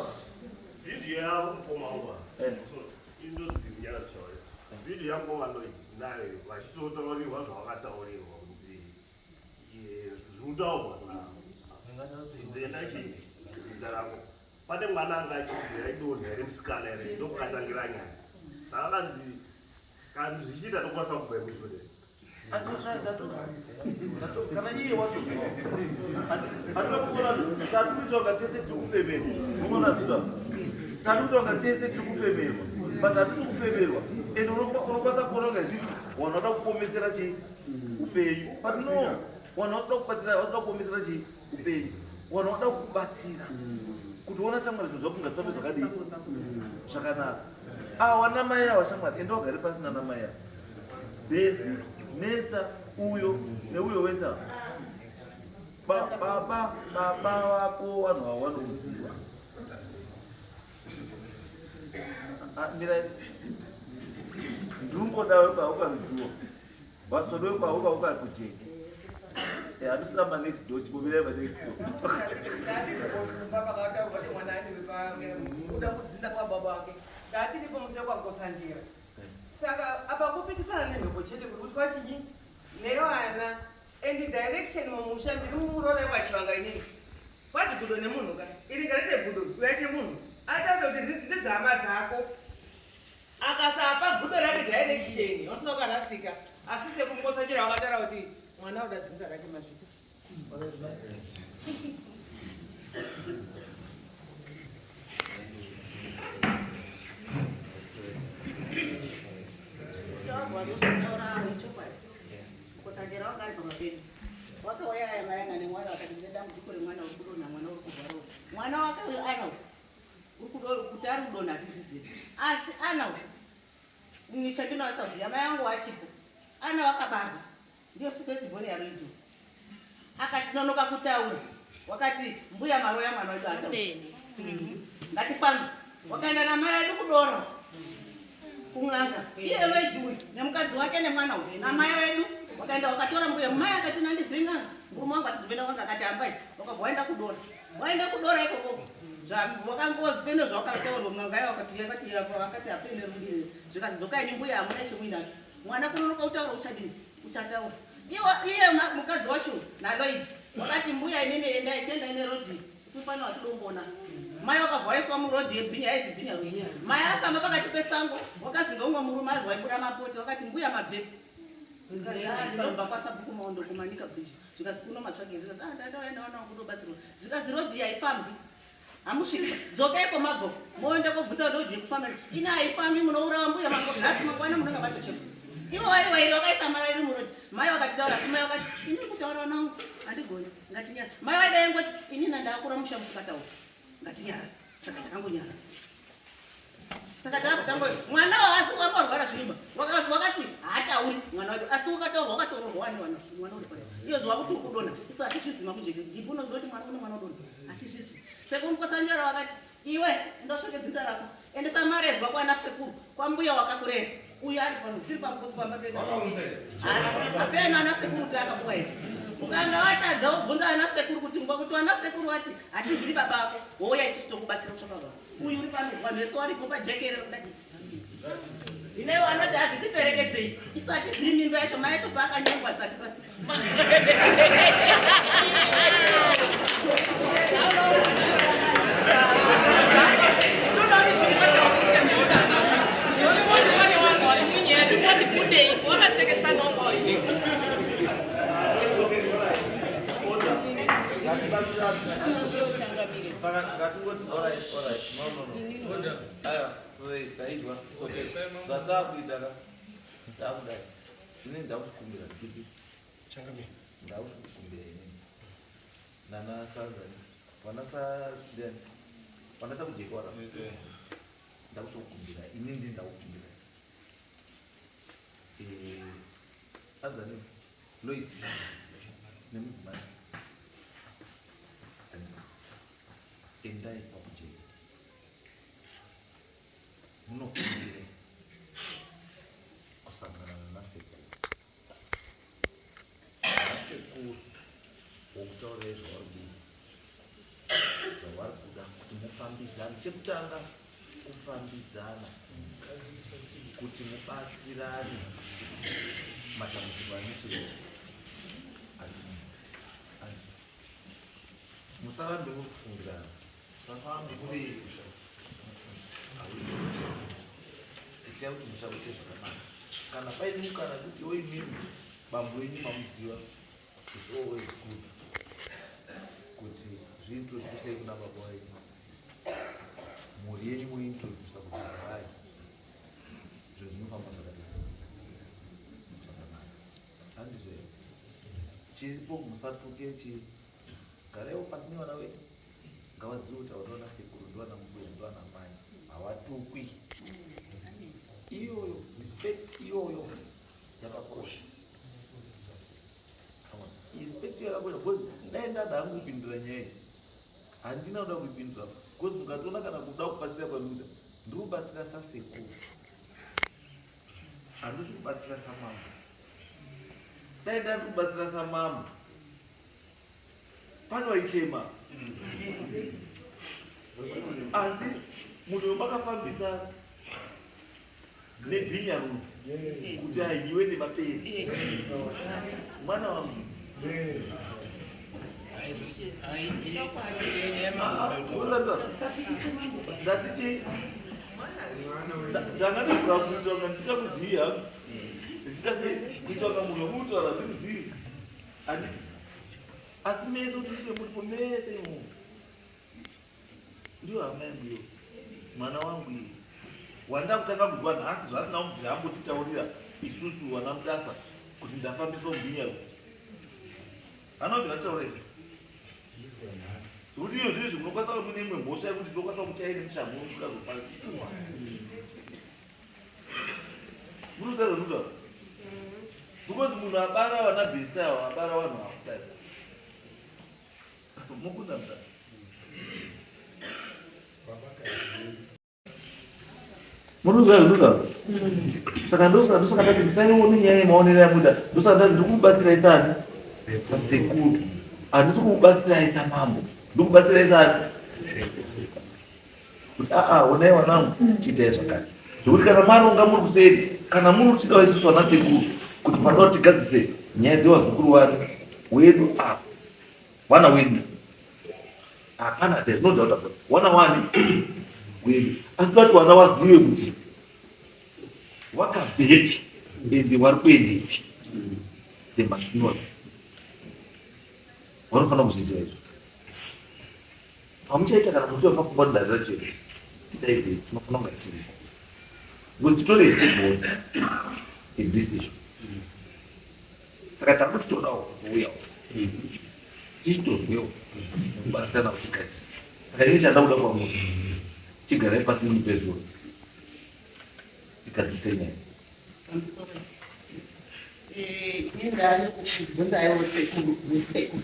Video yavo mukoma uwa. Indozinyara chayo. Video yangu vanoiti nayo vachitotaurirwa zvavakataurirwa kunzi zvinotaurwa nzenda chii ndaramo. Pane mwana anga achinzi aidonha here musikana here ndokukatangira nyaya. Saka kanzi kana zvichiita tokwanisa kubva muzvibhedhlera. Kana iye wacho andinokuona tatuita kunga tese tiri kufemerwa unoona zviza tatuita kunga tese tiri kufemerwa but hatisi kufemerwa and unokwanisa kuona kunga izvizvi vanhu vanoda kuomesera chii upenyu but no vanhu vanoda kubatsira vanoda kuomesera chii upenyu vanhu vanoda kubatsira kuti uona shamwari zvinhu zvako ngazvifambe zvakadii zvakanaka awa namai awa shamwari enda wagare pasi nanamai awa Besi, Nesta, uyo neuyo wese ava. Baba, baba vako vanhu ava vanokuziva. Ah, Mira, ndingoda wekwa ukarujuwa. Vasodo wekwa ukakujeke. Eh, handisina ma next door, chibomirai ma next door. Ndatikumba pakataurwa kuti mwana ane kuda kudzinza kwababa wake. Ndatiripo musi wekwakotsanjera. Saka apa kupikisana nemhepo chete kuri kuti kwachinyi nevana and direction mumusha ndiri murora wachivanga inini. Kwazi gudo nemunhu ka iri ngarite gudo uyaite munhu ataura kuti ndedzehama dzako akasapa gudo rake direction wanosvika ukarasika asi sekumukotsanjera wakataura kuti mwana uda dzinza rake mazvita. Mukotsanjera wanga ari pamba pedu. Wakauya aya mai anga nemwana vakati ndine dambudziko remwana uri kudonha mwana uri kurwara uyu. Mwana wake uyu ana uyu uri kuti ari kudonha hatizvizivi. Asi ana uyu ini chandinoasaziva mai angu achipo. Ana wakabarwa ndiyo first born yaRoido. Akatinonoka kutaura wakati mbuya maroya mwana wedu ataura. Ngatifambe. Wakaenda namai edu kudoro kun'anga. Iye Lloyd uyu nemukadzi wake nemwana uyu namai vedu wakaenda wakatora mbuya. Mai akati nandizivi n'anga. Murume wangu atizoenda kwanga akati ambai. Wakabva waenda kudora. Waenda kudora ikoko. Wakangopene zvawakataurwa n'anga yayo akati yakati akati apene rudire. Zvikati dzokai nembuya hamuna chemuinacho. Mwana kunonoka kutaura uchadini? Uchataura. Iye mukadzi wacho naLloyd wakati mbuya inini endai chiendai nerodhi. Isu pano hatidombona. Mai wakabva waiswa murodhi yebhinya yaizi bhinya rwenya. Mai afamba pakati pesango wakazinga umwe murume azi waibura mapote wakati mbuya mabvepi. Ndinobva kwasabhuku Maondo kumanika bridge. Zvikazi kuno matsvage zvikazi ah ndandauya ndaona kudobatsirwa. Zvikazi rodhi haifambi. Hamusviki. Dzokaipo mabvo. Moenda kobvunza rodhi yekufamba. Ini haifambi munourawa mbuya mango nhasi mangwana munonga matochema. Ivo vari vairi vakaisa mai vari murodhi. Mai vakatitaura asi mai vakati ini kutaura nangu handigoni ngatinyara. Mai vaidai ngoti ini ndakura musha musikataura. Ngatinyara. Saka takangonyara. Saka takutanga mwana waasi wamborwara zvirimba. Wakati haatauri mwana wedu asi wakataurwa wakatorohwa wani mwana mwana uri pale. Iyo zuva kuti uri kudonha isu hatizvizima kunjeke. Ndipo unoziva kuti mwana une mwana udonha. Hatizvizi. Sekuru Mukotsanjera wakati iwe ndotsvake dzinza rako. Endesa marezwa kwana sekuru kwambuya wakakurera. Uyu ari pano tiri pamukotsi pamba pedu. Apena ana sekuru kuti akapuwa here. Ukanga watadza wobvunza ana sekuru kuti ngwa kuti ana sekuru wati hatizivi baba ako wouya isusu tokubatsira kutsvaka baba. Uyu uri pano vanhu vese varipo pajekerero kudai. Inewo anoti azi tiperekedzei isu hatizivi mimba yacho mai yacho paakanyengwa asati pasi. Saka ngatingoti alright, alright. No, no, no. Aiwa, sorry, taizwa. It's okay. Zvataakuita ka. Taakudai. Inini ndakukumbira kipi. Changamire. Ndakukumbira inini. Nana Sanzani. Vana sa ndiani? Vandasa kujeka wara. Ndakutokumbira ini ndi ndakukumbira. Eh, anzani Lloyd nemudzimai. Handiti. Endai kwakujeka. Munokumbire kusangana nasekuru. Nasekuru wokutaurira zvavari kuda. Zvavari kuda kuti mufambidzane. Chekutanga kufambidzana kuti mubatsirane matambudziko ane musarambe muri kufungirana musarambe muri itai kuti musha kuite zvakanaka kana paine mukana kuti oimimi bambo wenyu mamuziva it's always good kuti zviintroducei kuna baba wenyu mhuri yenyu mointrodusa kuti zivai zvinhu zvinofamba zvakadii zvakanaka handizvo here chiripo musatuke chi garaiwo pasi nevana venyu ngavazive kuti ava ndovana sekuru ndovana mbuya ndovana mai havatukwi iyoyo respect iyoyo yakakosha respect iyo yakakosha because dai ndada hangu kupindura nyaya iyi handina kuda kuipindura because mukatoona kana kuda kubatsira kwandikuita ndiri kubatsira sasekuru handisi kubatsira samambo dai ndandi kubatsira samambo pano waichema asi munhu wemakafambisa nebhinya ruti kuti adyiwe nemaperi mwana wangu ndatichi ndanga ndikura kuita kunga ndisingakuzivi hangu ndichiita sei kuita kunga munhu wekutaura ndikuzivi handiti asi mese kuti ndite muripo mese imomo ndiyo hama yangu iyo mwana wangu iye wandakutanga kuzwa nhasi zvaasina kubvira ambotitaurira isusu wana mutasa kuti ndafambiswa mubhinya kuti anobvira ataura izvi zvekuti iyo zvinhu munokwanisa kuva mune imwe mhosva yekuti tinokwanisa kuti aine mushamhu musikazofari munoziva zvandinotaura because munhu abara vana bhesi ava abara vanhu ava kudai mukunda mutasa Munoziva zvinotaura? Saka ndosaka ndati musaione nyaya yemaonero yamuita. Ndosaka ndati ndikubatsirai sani sasekuru. Handisi kukubatsirai samambo. Ndikubatsirai sani kuti aa onai wanangu chiitai zvakati. Zvekuti kana maronga muri kuseri kana muri kuchidawo isusu vana sekuru kuti panoda kuti tigadzise nyaya dzevazukuru wani wedu apa wana wedu hapana there's no doubt about it. wana wani wedu asi toda kuti wana wazive kuti wakabvepi ende wari kuendepi they must know that vanofanira kuzviziva izvo pamuchaita kana musi wakafunga kuti dare racho tidaidzei tinofanira kunga tiripo because titore step one in this issue saka takuchitodawo kuuyawo tichitozwewo nekubatsirana kuti gadzira saka ini chanda kuda kwamuri chigarai pasi mundipe zuva tigadzise nyaya ndindaane sekuru sekuru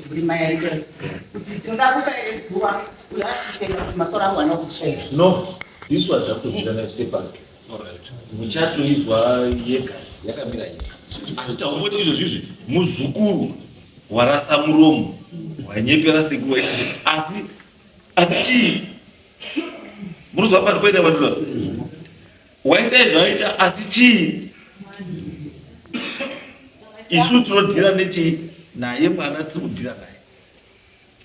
kuri mai aita kuti tinoda kupa here zuva uyo asitenga kuti masoro angu anokuswera no isu hatakutoziva separate muchatoizwa yega yakamira yega asi taungoti izvo zvizvi muzukuru warasa muromo wanyepera sekuru asi asi chii munozwa pano poenda vandura waita izvo aita asi chii isu tinodhira nechii naye mwana tiri kudhira naye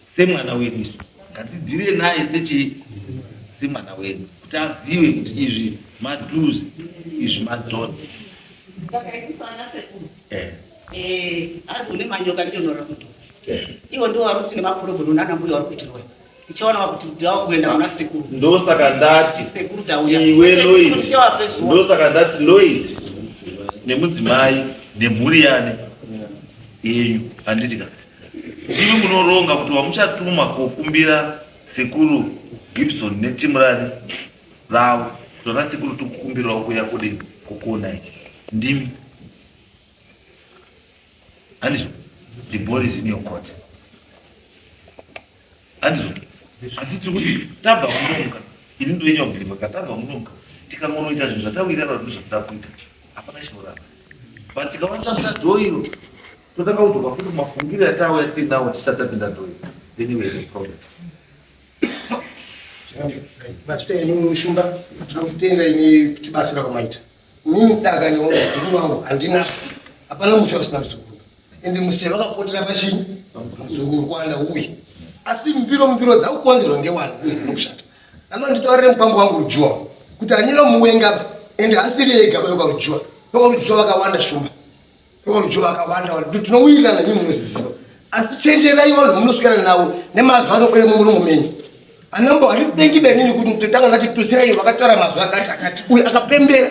semwana wedu isu ngatidhire naye sechii semwana wedu kuti azive kuti izvi maduzi izvi madhodzi saka isusu ana sekuru eh. Eh, azi une manyoka ndinonora kuti eh. iwo ndiwo wari kuti nemakorobhono nana mbuya wari kuitirwa tichaona kuti ndakuenda kuna sekuru ndosaka ndati sekuru tauya iwe Lloyd ndosaka ndati Lloyd nemudzimai nemhuri yani yenyu handiti ka ndimi munoronga kuti wamuchatuma kokumbira Sekuru Gibson netimu rani ravo kuti vana sekuru tikukumbirawo kuuya kudini kukuonai ndimi handizvo the ball is in your court handizvo asi tiri kuti tabva munomuka ini ndoenya kubhilivha ka tabva munomuka tikangonoita zvinhu zvatawirirana kuti ndozvatoda kuita hapana chinoramba but tikaona tapinda dhoo iro totanga kudzoka futi mafungiro atauya tiinawo tisati tapinda dhoo iro then we have a problem. Mazvita enyu Shumba, tinokutenda imi tibatsira kwamaita. Inini daka nemuzukuru wangu handina, hapana musha usina muzukuru. Ende museve vakapotera pachinyi muzukuru kwanda uye. Asi mviro mviro dzakukonzerwa ngewana uye dzinokushata. Ano nditaurire mukwambo wangu Rujuwa kuti handina muwenga ende asiri ega bayoka Rujuwa. Bayoka Rujuwa vakawanda Shumba. Rujo vakawanda tinowirirana imi munoziziva asi chenjerai vanhu munoswera navo nemazwi anobuda mumuromo menyu anambo handidengi benini kuti ndotanga ndati tusirai vakataura mazwi akati akati uyu akapembera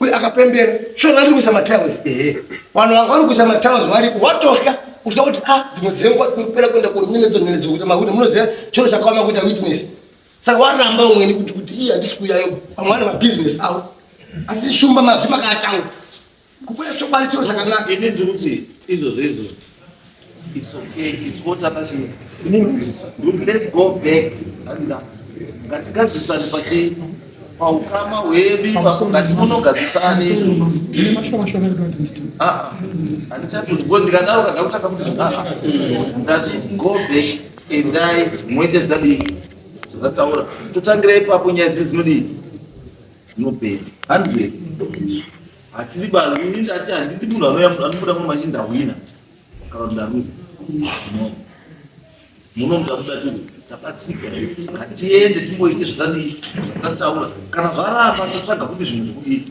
uyu akapembera shona ndiri kuisa matiles ehe vanhu vanga vari kuisa matiles varipo watotya kutya kuti a ah, dzimwe dzenguva tinopera kuenda kunenedzo nenedzo kuita makuti munoziva chiro chakaoma kuita witness saka waramba umweni kuti kuti iye handisi kuyayo pamwe ane mabhizinesi avo asi shumba mazwi makaataura kubuda chokwadi chiro chakanaka ini ndiri kuti izvozvo izvozvo it's okay it's what akashinga let's go back andika ngatigadzisane pachi paukama hwedu ipapo ngatimonogadzisane izvozvo ah, ah. handichatoti go ndikadaro kandakutanga kuti ah, ndati go back endai moite dzadii zvakataura totangira ipapo nyaya dzi dzinodii dzinopera handizvo hatidi ba ini ndati handidi munhu anouya anobuda muno machi ndahwina kana kuti ndaruza no muno mutabuda tiri tabatsirika ngatiende timboite zvatadii zvatataura kana zvaramba totsvaga kuti zvinhu zvikudii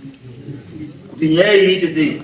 kuti nyaya iyi iite sei.